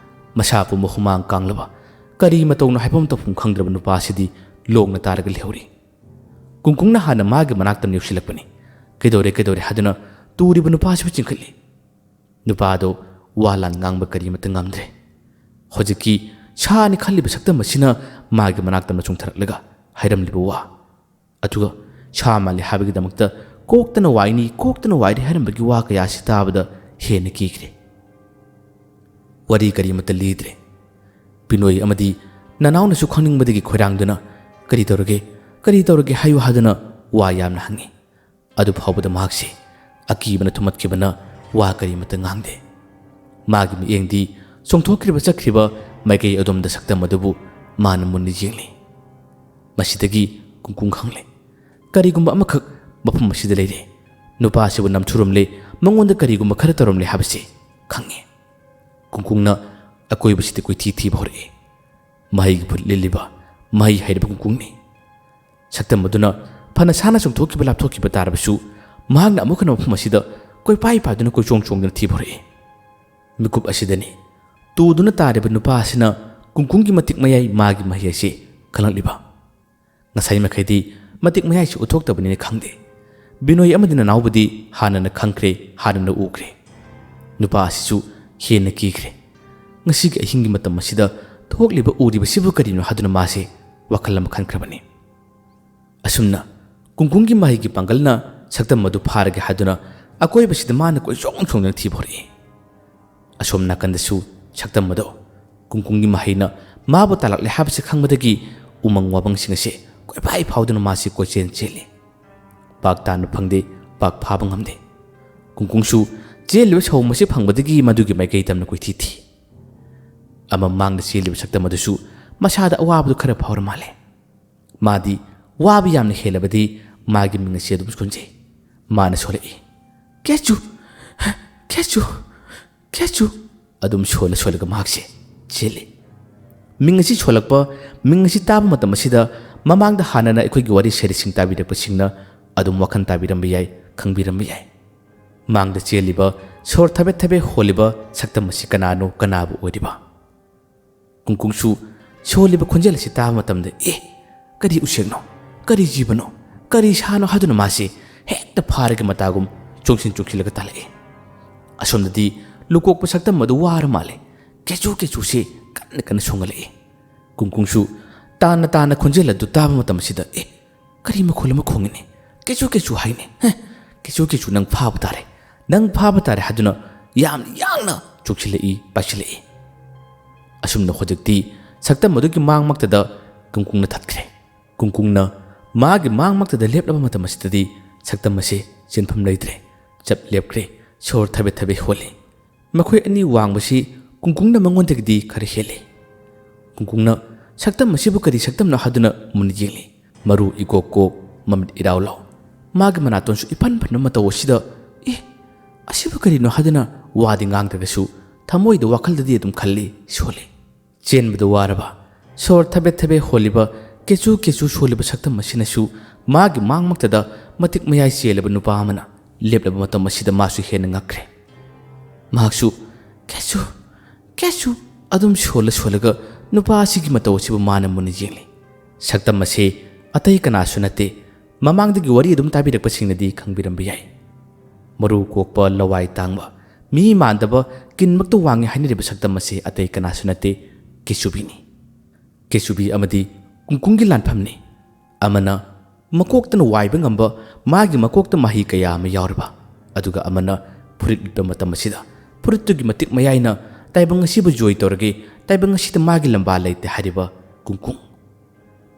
ꯃꯁꯥ ꯄꯨꯝꯕ ꯍꯨꯃꯥꯡ ꯀꯥꯡꯂꯕ, ꯀꯔꯤ ꯃꯇꯧꯅꯣ ꯍꯥꯏꯐꯝ ꯇꯧꯐꯝ ꯈꯪꯗ꯭ꯔꯕ ꯅꯨꯄꯥꯁꯤꯗꯤ ꯂꯣꯡꯅ ꯇꯥꯔꯒ ꯂꯩꯍꯧꯔꯤ꯫ ꯀꯨꯡꯀꯨꯡꯅ ꯍꯥꯟꯅ ꯃꯥꯒꯤ ꯃꯅꯥꯛꯇ ꯌꯧꯁꯤꯜꯂꯛꯄꯅꯤ꯫ "ꯀꯩꯗꯧꯔꯦ, ꯀꯩꯗꯧꯔꯦ?" ꯍꯥꯏꯗꯨꯅ ꯇꯨꯔꯤꯕ ꯅꯨꯄꯥꯁꯤꯕꯨ ꯆꯤꯡꯈꯠꯂꯤ꯫ ꯅꯨꯄꯥꯗꯣ ꯋꯥ ꯂꯥꯟ ꯉꯥꯡꯕ ꯀꯔꯤꯃꯠꯇ ꯉꯝꯗ꯭ꯔꯦ꯫ ꯍꯧꯖꯤꯛꯀꯤ ꯁꯥꯅꯤ ꯈꯜꯂꯤꯕ ꯁꯛꯇꯝ ꯑꯁꯤꯅ ꯃꯥꯒꯤ ꯃꯅꯥꯛꯇ ꯆꯣꯡꯊꯔꯛꯂꯒ ꯍꯥꯏꯔꯝꯂꯤꯕ ꯋꯥ, ꯑꯗꯨꯒ ꯁꯥ ꯃꯥꯜꯂꯤ ꯍꯥꯏꯕꯒꯤꯗꯃꯛꯇ ꯀꯣꯛꯇꯅ ꯋꯥꯏꯅꯤ, ꯀꯣꯛꯇꯅ ꯋꯥꯏꯔꯤ ꯍꯥꯏꯔꯝꯕꯒꯤ ꯋꯥ ꯀꯌꯥꯁꯤ ꯇꯥꯕꯗ ꯍꯦꯟꯅ ꯀꯤꯈ꯭ꯔꯦ꯫ ꯋꯥꯔꯤ ꯀꯔꯤꯃꯠꯇ ꯂꯤꯗ꯭ꯔꯦ꯫ ꯕꯤꯅꯣꯏ ꯑꯃꯗꯤ ꯅꯅꯥꯎꯅꯁꯨ ꯈꯪꯅꯤꯡꯕꯗꯒꯤ ꯈꯣꯏꯔꯥꯡꯗꯨꯅ, "ꯀꯔꯤ ꯇꯧꯔꯒꯦ? ꯀꯔꯤ ꯇꯧꯔꯒꯦ? ꯍꯥꯏꯌꯨ" ꯍꯥꯏꯗꯨꯅ ꯋꯥ ꯌꯥꯝꯅ ꯍꯪꯉꯤ꯫ ꯑꯗꯨ ꯐꯥꯎꯕꯗ ꯃꯍꯥꯛꯁꯦ ꯑꯀꯤꯕꯅ ꯊꯨꯝꯍꯠꯈꯤꯕꯅ ꯋꯥ ꯀꯔꯤꯃꯠꯇ ꯉꯥꯡꯗꯦ꯫ ꯃꯥꯒꯤ ꯃꯤꯠꯌꯦꯡꯗꯤ ꯆꯣꯡꯊꯣꯛꯈ꯭ꯔꯤꯕ ꯆꯠꯈ꯭ꯔꯤꯕ ꯃꯥꯏꯀꯩ ꯑꯗꯣꯝꯗ ꯁꯛꯇꯝ ꯑꯗꯨꯕꯨ ꯃꯥꯅ ꯃꯨꯟꯅ ꯌꯦꯡꯂꯤ꯫ ꯃꯁꯤꯗꯒꯤ ꯀꯨꯡꯀꯨꯡ ꯈꯪꯂꯦ, ꯀꯔꯤꯒꯨꯝꯕ ꯑꯃꯈꯛ ꯃꯐꯝ ꯑꯁꯤꯗ ꯂꯩꯔꯦ꯫ ꯅꯨꯄꯥ ꯑꯁꯤꯕꯨ ꯅꯝꯊꯨꯔꯝꯂꯦ, ꯃꯉꯣꯟꯗ ꯀꯔꯤꯒꯨꯝꯕ ꯈꯔ ꯇꯧꯔꯝꯂꯦ ꯍꯥꯏꯕꯁꯤ ꯈꯪꯉꯦ꯫ ꯀꯨꯡꯀꯨꯡꯅ ꯑꯀꯣꯏꯕꯁꯤꯗ ꯀꯣꯏꯊꯤ ꯊꯤꯕ ꯍꯧꯔꯛꯏ꯫ ꯃꯍꯩꯒꯤ ꯐꯨꯔꯤꯠ ꯂꯤꯠꯂꯤꯕ ꯃꯍꯩ ꯍꯩꯔꯕ ꯀꯨꯡꯀꯨꯡꯅꯤ꯫ ꯁꯛꯇꯝ ꯑꯗꯨꯅ ꯐꯅ ꯁꯥꯟꯅ ꯆꯣꯡꯊꯣꯛꯈꯤꯕ ꯂꯥꯞꯊꯣꯛꯈꯤꯕ ꯇꯥꯔꯕꯁꯨ, ꯃꯍꯥꯛꯅ ꯑꯃꯨꯛ ꯍꯟꯅ ꯃꯐꯝ ꯑꯁꯤꯗ ꯀꯣꯏꯄꯥꯏ ꯄꯥꯏꯗꯨꯅ ꯀꯣꯏꯆꯣꯡ ꯆꯣꯡꯗꯨꯅ ꯊꯤꯕ ꯍꯧꯔꯛꯏ꯫ ꯃꯤꯀꯨꯞ ꯑꯁꯤꯗꯅꯤ ꯇꯨꯗꯨꯅ ꯇꯥꯔꯤꯕ ꯅꯨꯄꯥ ꯑꯁꯤꯅ ꯀꯨꯡꯀꯨꯡꯒꯤ ꯃꯇꯤꯛ ꯃꯌꯥꯏ ꯃꯥꯒꯤ ꯃꯍꯩ ꯑꯁꯤ ꯈꯪꯂꯛꯂꯤꯕ꯫ ꯉꯁꯥꯏ ꯃꯈꯩꯗꯤ ꯃꯇꯤꯛ ꯃꯌꯥꯏꯁꯤ ꯎꯠꯊꯣꯛꯇꯕꯅꯤꯅ ꯈꯪꯗꯦ꯫ ꯕꯤꯅꯣꯏ ꯑꯃꯗꯤ ꯅꯅꯥꯎꯕꯗꯤ ꯍꯥꯟꯅꯅ ꯈꯪꯈ꯭ꯔꯦ, ꯍꯥꯟꯅꯅ ꯎꯈ꯭ꯔꯦ꯫ ꯅꯨꯄꯥ ꯑꯁꯤꯁꯨ ꯍꯦꯟꯅ ꯀꯤꯈ꯭ꯔꯦ꯫ ꯉꯁꯤꯒꯤ ꯑꯍꯤꯡꯒꯤ ꯃꯇꯝ ꯑꯁꯤꯗ ꯊꯣꯛꯂꯤꯕ ꯎꯔꯤꯕꯁꯤꯕꯨ ꯀꯔꯤꯅꯣ ꯍꯥꯏꯗꯨꯅ ꯃꯥꯁꯦ ꯋꯥꯈꯜ ꯑꯃ ꯈꯟꯈ꯭ꯔꯕꯅꯤ꯫ ꯑꯁꯨꯝꯅ ꯀꯨꯡꯀꯨꯡꯒꯤ ꯃꯍꯩꯒꯤ ꯄꯥꯡꯒꯜꯅ ꯁꯛꯇꯝ ꯑꯗꯨ ꯐꯥꯔꯒꯦ ꯍꯥꯏꯗꯨꯅ ꯑꯀꯣꯏꯕꯁꯤꯗ ꯃꯥꯅ ꯀꯣꯏꯆꯣꯡ ꯆꯣꯡꯗꯨꯅ ꯊꯤꯕ ꯍꯧꯔꯛꯏ꯫ ꯑꯁꯣꯝ ꯅꯥꯀꯟꯗꯁꯨ ꯁꯛꯇꯝ ꯑꯗꯣ ꯀꯨꯡꯀꯨꯡꯒꯤ ꯃꯍꯩꯅ ꯃꯥꯕꯨ ꯇꯥꯜꯂꯛꯂꯦ ꯍꯥꯏꯕꯁꯤ ꯈꯪꯕꯗꯒꯤ ꯎꯃꯪ ꯋꯥꯃꯪꯁꯤꯡ ꯑꯁꯤ ꯀꯣꯏꯄꯥꯏ ꯐꯥꯎꯗꯨꯅ ꯃꯥꯁꯤ ꯀꯣꯏꯆꯦꯟ ꯆꯦꯜꯂꯤ꯫ ꯄꯥꯛ ꯇꯥꯟꯕ ꯐꯪꯗꯦ, ꯄꯥꯛ ꯐꯥꯕ ꯉꯝꯗꯦ꯫ ꯀꯨꯡꯀꯨꯡꯁꯨ ꯆꯦꯜꯂꯤꯕ ꯁꯑꯣꯡ ꯑꯁꯤ ꯐꯪꯕꯗꯒꯤ ꯃꯗꯨꯒꯤ ꯃꯥꯏꯀꯩ ꯇꯝꯅ ꯀꯣꯏꯊꯤ ꯊꯤ꯫ ꯑꯃ ꯃꯥꯡꯗ ꯆꯦꯜꯂꯤꯕ ꯁꯛꯇꯝ ꯑꯗꯨꯁꯨ ꯃꯁꯥꯗ ꯑꯋꯥꯕꯗꯨ ꯈꯔ ꯐꯥꯎꯔ ꯃꯥꯜꯂꯦ꯫ ꯃꯥꯗꯤ ꯋꯥꯕ ꯌꯥꯝꯅ ꯍꯦꯜꯂꯕꯗꯤ ꯃꯥꯒꯤ ꯃꯤꯡ ꯑꯁꯤ ꯑꯗꯨꯝ ꯁꯣꯟꯖꯩ꯫ ꯃꯥꯅ ꯁꯣꯜꯂꯛꯏ, "ꯀꯦꯆꯨ! ꯀꯦꯆꯨ! ꯀꯦꯆꯨ!" ꯑꯗꯨꯝ ꯁꯣꯜꯂ ꯁꯣꯜꯂꯒ ꯃꯍꯥꯛꯁꯦ ꯆꯦꯜꯂꯤ꯫ ꯃꯤꯡ ꯑꯁꯤ ꯁꯣꯜꯂꯛꯄ, ꯃꯤꯡ ꯑꯁꯤ ꯇꯥꯕ ꯃꯇꯝ ꯑꯁꯤꯗ ꯃꯃꯥꯡꯗ ꯍꯥꯟꯅꯅ ꯑꯩꯈꯣꯏꯒꯤ ꯋꯥꯔꯤ ꯁꯩꯔꯦꯡꯁꯤꯡ ꯇꯥꯕꯤꯔꯛꯄꯁꯤꯡꯅ ꯑꯗꯨꯝ ꯋꯥꯈꯜ ꯇꯥꯕꯤꯔꯝꯕ ꯌꯥꯏ, ꯈꯪꯕꯤꯔꯝꯕ ꯌꯥꯏ꯫ ꯃꯥꯡꯗ ꯆꯦꯜꯂꯤꯕ ꯁꯣꯔ ꯊꯕꯦꯠ ꯊꯕꯦꯠ ꯍꯣꯜꯂꯤꯕ ꯁꯛꯇꯝ ꯑꯁꯤ ꯀꯅꯥꯅꯣ, ꯀꯅꯥꯕꯨ ꯑꯣꯏꯔꯤꯕ? ꯀꯨꯡꯀꯨꯡꯁꯨ ꯁꯣꯜꯂꯤꯕ ꯈꯣꯟꯖꯦꯜ ꯑꯁꯤ ꯇꯥꯕ ꯃꯇꯝꯗ, "ꯑꯦ, ꯀꯔꯤ ꯎꯆꯦꯛꯅꯣ? ꯀꯔꯤ ꯖꯤꯕꯅꯣ? ꯀꯔꯤ ꯁꯥꯅꯣ?" ꯍꯥꯏꯗꯨꯅ ꯃꯥꯁꯤ ꯍꯦꯛꯇ ꯐꯥꯔꯒ ꯃꯇꯥꯒꯨꯝ ꯆꯣꯡꯁꯤꯟ ꯆꯣꯡꯁꯤꯜꯂꯒ ꯇꯥꯜꯂꯛꯏ꯫ ꯑꯁꯣꯝꯗꯗꯤ ꯂꯨꯀꯣꯛꯄ ꯁꯛꯇꯝ ꯑꯗꯨ ꯋꯥꯔ ꯃꯥꯜꯂꯦ꯫ ꯀꯦꯆꯨ ꯀꯦꯆꯨꯁꯤ ꯀꯟꯅ ꯀꯟꯅ ꯁꯣꯡꯍꯜꯂꯛꯏ꯫ ꯀꯨꯡꯀꯨꯡꯁꯨ ꯇꯥꯅ ꯇꯥꯅ ꯈꯣꯟꯖꯦꯜ ꯑꯗꯨ ꯇꯥꯕ ꯃꯇꯝ ꯑꯁꯤꯗ, "ꯑꯦ, ꯀꯔꯤ ꯃꯈꯣꯜ ꯑꯃ ꯈꯣꯡꯉꯤꯅꯦ? ꯀꯦꯆꯨ ꯀꯦꯆꯨ ꯍꯥꯏꯅꯦ꯫ ꯍꯦ, ꯀꯦꯆꯨ ꯀꯦꯆꯨ, ꯅꯪ ꯐꯥꯕ ꯇꯥꯔꯦ, ꯅꯪ ꯐꯥꯕ ꯇꯥꯔꯦ" ꯍꯥꯏꯗꯨꯅ ꯌꯥꯝ ꯌꯥꯡꯅ ꯆꯣꯡꯁꯤꯜꯂꯛꯏ, ꯄꯥꯏꯁꯤꯜꯂꯛꯏ꯫ ꯑꯁꯨꯝꯅ ꯍꯧꯖꯤꯛꯇꯤ ꯁꯛꯇꯝ ꯑꯗꯨꯒꯤ ꯃꯥꯡꯃꯛꯇꯗ ꯀꯨꯡꯀꯨꯡꯅ ꯊꯠꯈ꯭ꯔꯦ꯫ ꯀꯨꯡꯀꯨꯡꯅ ꯃꯥꯒꯤ ꯃꯥꯡꯃꯛꯇꯗ ꯂꯦꯞꯂꯕ ꯃꯇꯝ ꯑꯁꯤꯗꯗꯤ ꯁꯛꯇꯝ ꯑꯁꯤ ꯆꯦꯟꯐꯝ ꯂꯩꯇ꯭ꯔꯦ꯫ ꯆꯞ ꯂꯦꯞꯈ꯭ꯔꯦ꯫ ꯁꯣꯔ ꯊꯕꯦꯠ ꯊꯕꯦꯠ ꯍꯣꯜꯂꯤ꯫ ꯃꯈꯣꯏ ꯑꯅꯤ ꯋꯥꯡꯕꯁꯤ ꯀꯨꯡꯀꯨꯡꯅ ꯃꯉꯣꯟꯗꯒꯤꯗꯤ ꯈꯔ ꯍꯦꯜꯂꯤ꯫ ꯀꯨꯡꯀꯨꯡꯅ ꯁꯛꯇꯝ ꯑꯁꯤꯕꯨ ꯀꯔꯤ ꯁꯛꯇꯝꯅꯣ ꯍꯥꯏꯗꯨꯅ ꯃꯨꯟꯅ ꯌꯦꯡꯂꯤ꯫ ꯃꯔꯨ ꯏꯀꯣꯛ ꯀꯣꯛ, ꯃꯃꯤꯠ ꯏꯔꯥꯎ ꯂꯥꯎ꯫ ꯃꯥꯒꯤ ꯃꯅꯥꯇꯣꯟꯁꯨ ꯏꯐꯟ ꯐꯟꯕ ꯃꯇꯧ ꯑꯁꯤꯗ, "ꯑꯦ, ꯑꯁꯤꯕꯨ ꯀꯔꯤꯅꯣ?" ꯍꯥꯏꯗꯨꯅ ꯋꯥꯗꯤ ꯉꯥꯡꯗ꯭ꯔꯒꯁꯨ ꯊꯃꯣꯏꯗ ꯋꯥꯈꯜꯗꯗꯤ ꯑꯗꯨꯝ ꯈꯜꯂꯤ, ꯁꯣꯜꯂꯤ꯫ ꯆꯦꯟꯕꯗ ꯋꯥꯔꯕ, ꯁꯣꯔ ꯊꯕꯦꯠ ꯊꯕꯦꯠ ꯍꯣꯜꯂꯤꯕ, ꯀꯦꯆꯨ ꯀꯦꯆꯨ ꯁꯣꯜꯂꯤꯕ ꯁꯛꯇꯝ ꯑꯁꯤꯅꯁꯨ ꯃꯥꯒꯤ ꯃꯥꯡꯃꯛꯇꯗ ꯃꯇꯤꯛ ꯃꯌꯥꯏ ꯆꯦꯜꯂꯕ ꯅꯨꯄꯥ ꯑꯃꯅ ꯂꯦꯞꯂꯕ ꯃꯇꯝ ꯑꯁꯤꯗ ꯃꯥꯁꯨ ꯍꯦꯟꯅ ꯉꯛꯈ꯭ꯔꯦ꯫ ꯃꯍꯥꯛꯁꯨ, "ꯀꯦꯆꯨ, ꯀꯦꯆꯨ" ꯑꯗꯨꯝ ꯁꯣꯜꯂ ꯁꯣꯜꯂꯒ ꯅꯨꯄꯥ ꯑꯁꯤꯒꯤ ꯃꯇꯧ ꯑꯁꯤꯕꯨ ꯃꯥꯅ ꯃꯨꯟꯅ ꯌꯦꯡꯂꯤ꯫ ꯁꯛꯇꯝ ꯑꯁꯤ ꯑꯇꯩ ꯀꯅꯥꯁꯨ ꯅꯠꯇꯦ, ꯃꯃꯥꯡꯗꯒꯤ ꯋꯥꯔꯤ ꯑꯗꯨꯝ ꯇꯥꯕꯤꯔꯛꯄꯁꯤꯡꯅꯗꯤ ꯈꯪꯕꯤꯔꯝꯕ ꯌꯥꯏ꯫ ꯃꯔꯨ ꯀꯣꯛꯄ, ꯂꯋꯥꯏ ꯇꯥꯡꯕ, ꯃꯤ ꯃꯥꯟꯗꯕ, ꯀꯤꯟꯃꯛꯇ ꯋꯥꯡꯉꯤ ꯍꯥꯏꯅꯔꯤꯕ ꯁꯛꯇꯝ ꯑꯁꯤ ꯑꯇꯩ ꯀꯅꯥꯁꯨ ꯅꯠꯇꯦ, ꯀꯦꯆꯨꯕꯤꯅꯤ꯫ ꯀꯦꯆꯨꯕꯤ ꯑꯃꯗꯤ ꯀꯨꯡꯀꯨꯡꯒꯤ ꯂꯥꯟꯐꯝꯅꯤ꯫ ꯑꯃꯅ ꯃꯀꯣꯛꯇꯅ ꯋꯥꯏꯕ ꯉꯝꯕ, ꯃꯥꯒꯤ ꯃꯀꯣꯛꯇ ꯃꯍꯩ ꯀꯌꯥ ꯑꯃ ꯌꯥꯎꯔꯕ, ꯑꯗꯨꯒ ꯑꯃꯅ ꯐꯨꯔꯤꯠ ꯂꯤꯠꯄ ꯃꯇꯝ ꯑꯁꯤꯗ ꯐꯨꯔꯤꯠꯇꯨꯒꯤ ꯃꯇꯤꯛ ꯃꯌꯥꯏꯅ ꯇꯥꯏꯕꯪ ꯑꯁꯤꯕꯨ ꯖꯣꯏ ꯇꯧꯔꯒꯦ, ꯇꯥꯏꯕꯪ ꯑꯁꯤꯗ ꯃꯥꯒꯤ ꯂꯝꯕꯥ ꯂꯩꯇꯦ ꯍꯥꯏꯔꯤꯕ ꯀꯨꯡꯀꯨꯡ꯫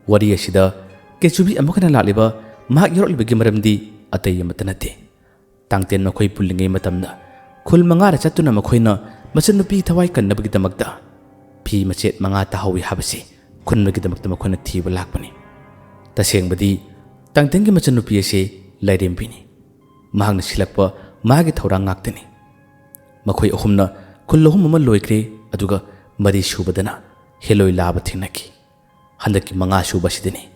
ꯋꯥꯔꯤ ꯑꯁꯤꯗ ꯀꯦꯆꯨꯕꯤ ꯑꯃꯨꯛ ꯍꯟꯅ ꯂꯥꯛꯂꯤꯕ, ꯃꯍꯥꯛ ꯌꯥꯎꯔꯛꯂꯤꯕꯒꯤ ꯃꯔꯝꯗꯤ ꯑꯇꯩ ꯑꯃꯠꯇ ꯅꯠꯇꯦ꯫ ꯇꯥꯡꯇꯦꯟ ꯃꯈꯣꯏ ꯄꯨꯜꯂꯤꯉꯩ ꯃꯇꯝꯗ ꯈꯨꯜ ꯃꯉꯥꯗ ꯆꯠꯇꯨꯅ ꯃꯈꯣꯏꯅ ꯃꯆꯟꯅꯨꯄꯤ ꯊꯋꯥꯏ ꯀꯟꯅꯕꯒꯤꯗꯃꯛꯇ ꯐꯤ ꯃꯆꯦꯠ ꯃꯉꯥ ꯇꯥꯍꯧꯏ ꯍꯥꯏꯕꯁꯤ ꯈꯨꯟꯕꯒꯤꯗꯃꯛꯇ ꯃꯈꯣꯏꯅ ꯊꯤꯕ ꯂꯥꯛꯄꯅꯤ꯫ ꯇꯁꯦꯡꯕꯗꯤ ꯇꯥꯡꯇꯦꯟꯒꯤ ꯃꯆꯟꯅꯨꯄꯤ ꯑꯁꯤ ꯂꯥꯏꯔꯦꯝꯕꯤꯅꯤ꯫ ꯃꯍꯥꯛꯅ ꯁꯤꯜꯂꯛꯄ ꯃꯥꯒꯤ ꯊꯧꯔꯥꯡ ꯉꯥꯛꯇꯅꯤ꯫ ꯃꯈꯣꯏ ꯑꯍꯨꯝꯅ ꯈꯨꯜ ꯑꯍꯨꯝ ꯑꯃ ꯂꯣꯏꯈ꯭ꯔꯦ, ꯑꯗꯨꯒ ꯃꯔꯤ ꯁꯨꯕꯗꯅ ꯍꯦꯂꯣꯏ ꯂꯥꯕ ꯊꯦꯡꯅꯈꯤ꯫ ꯍꯟꯗꯛꯀꯤ ꯃꯉꯥ ꯁꯨꯕ ꯑꯁꯤꯗꯅꯤ꯫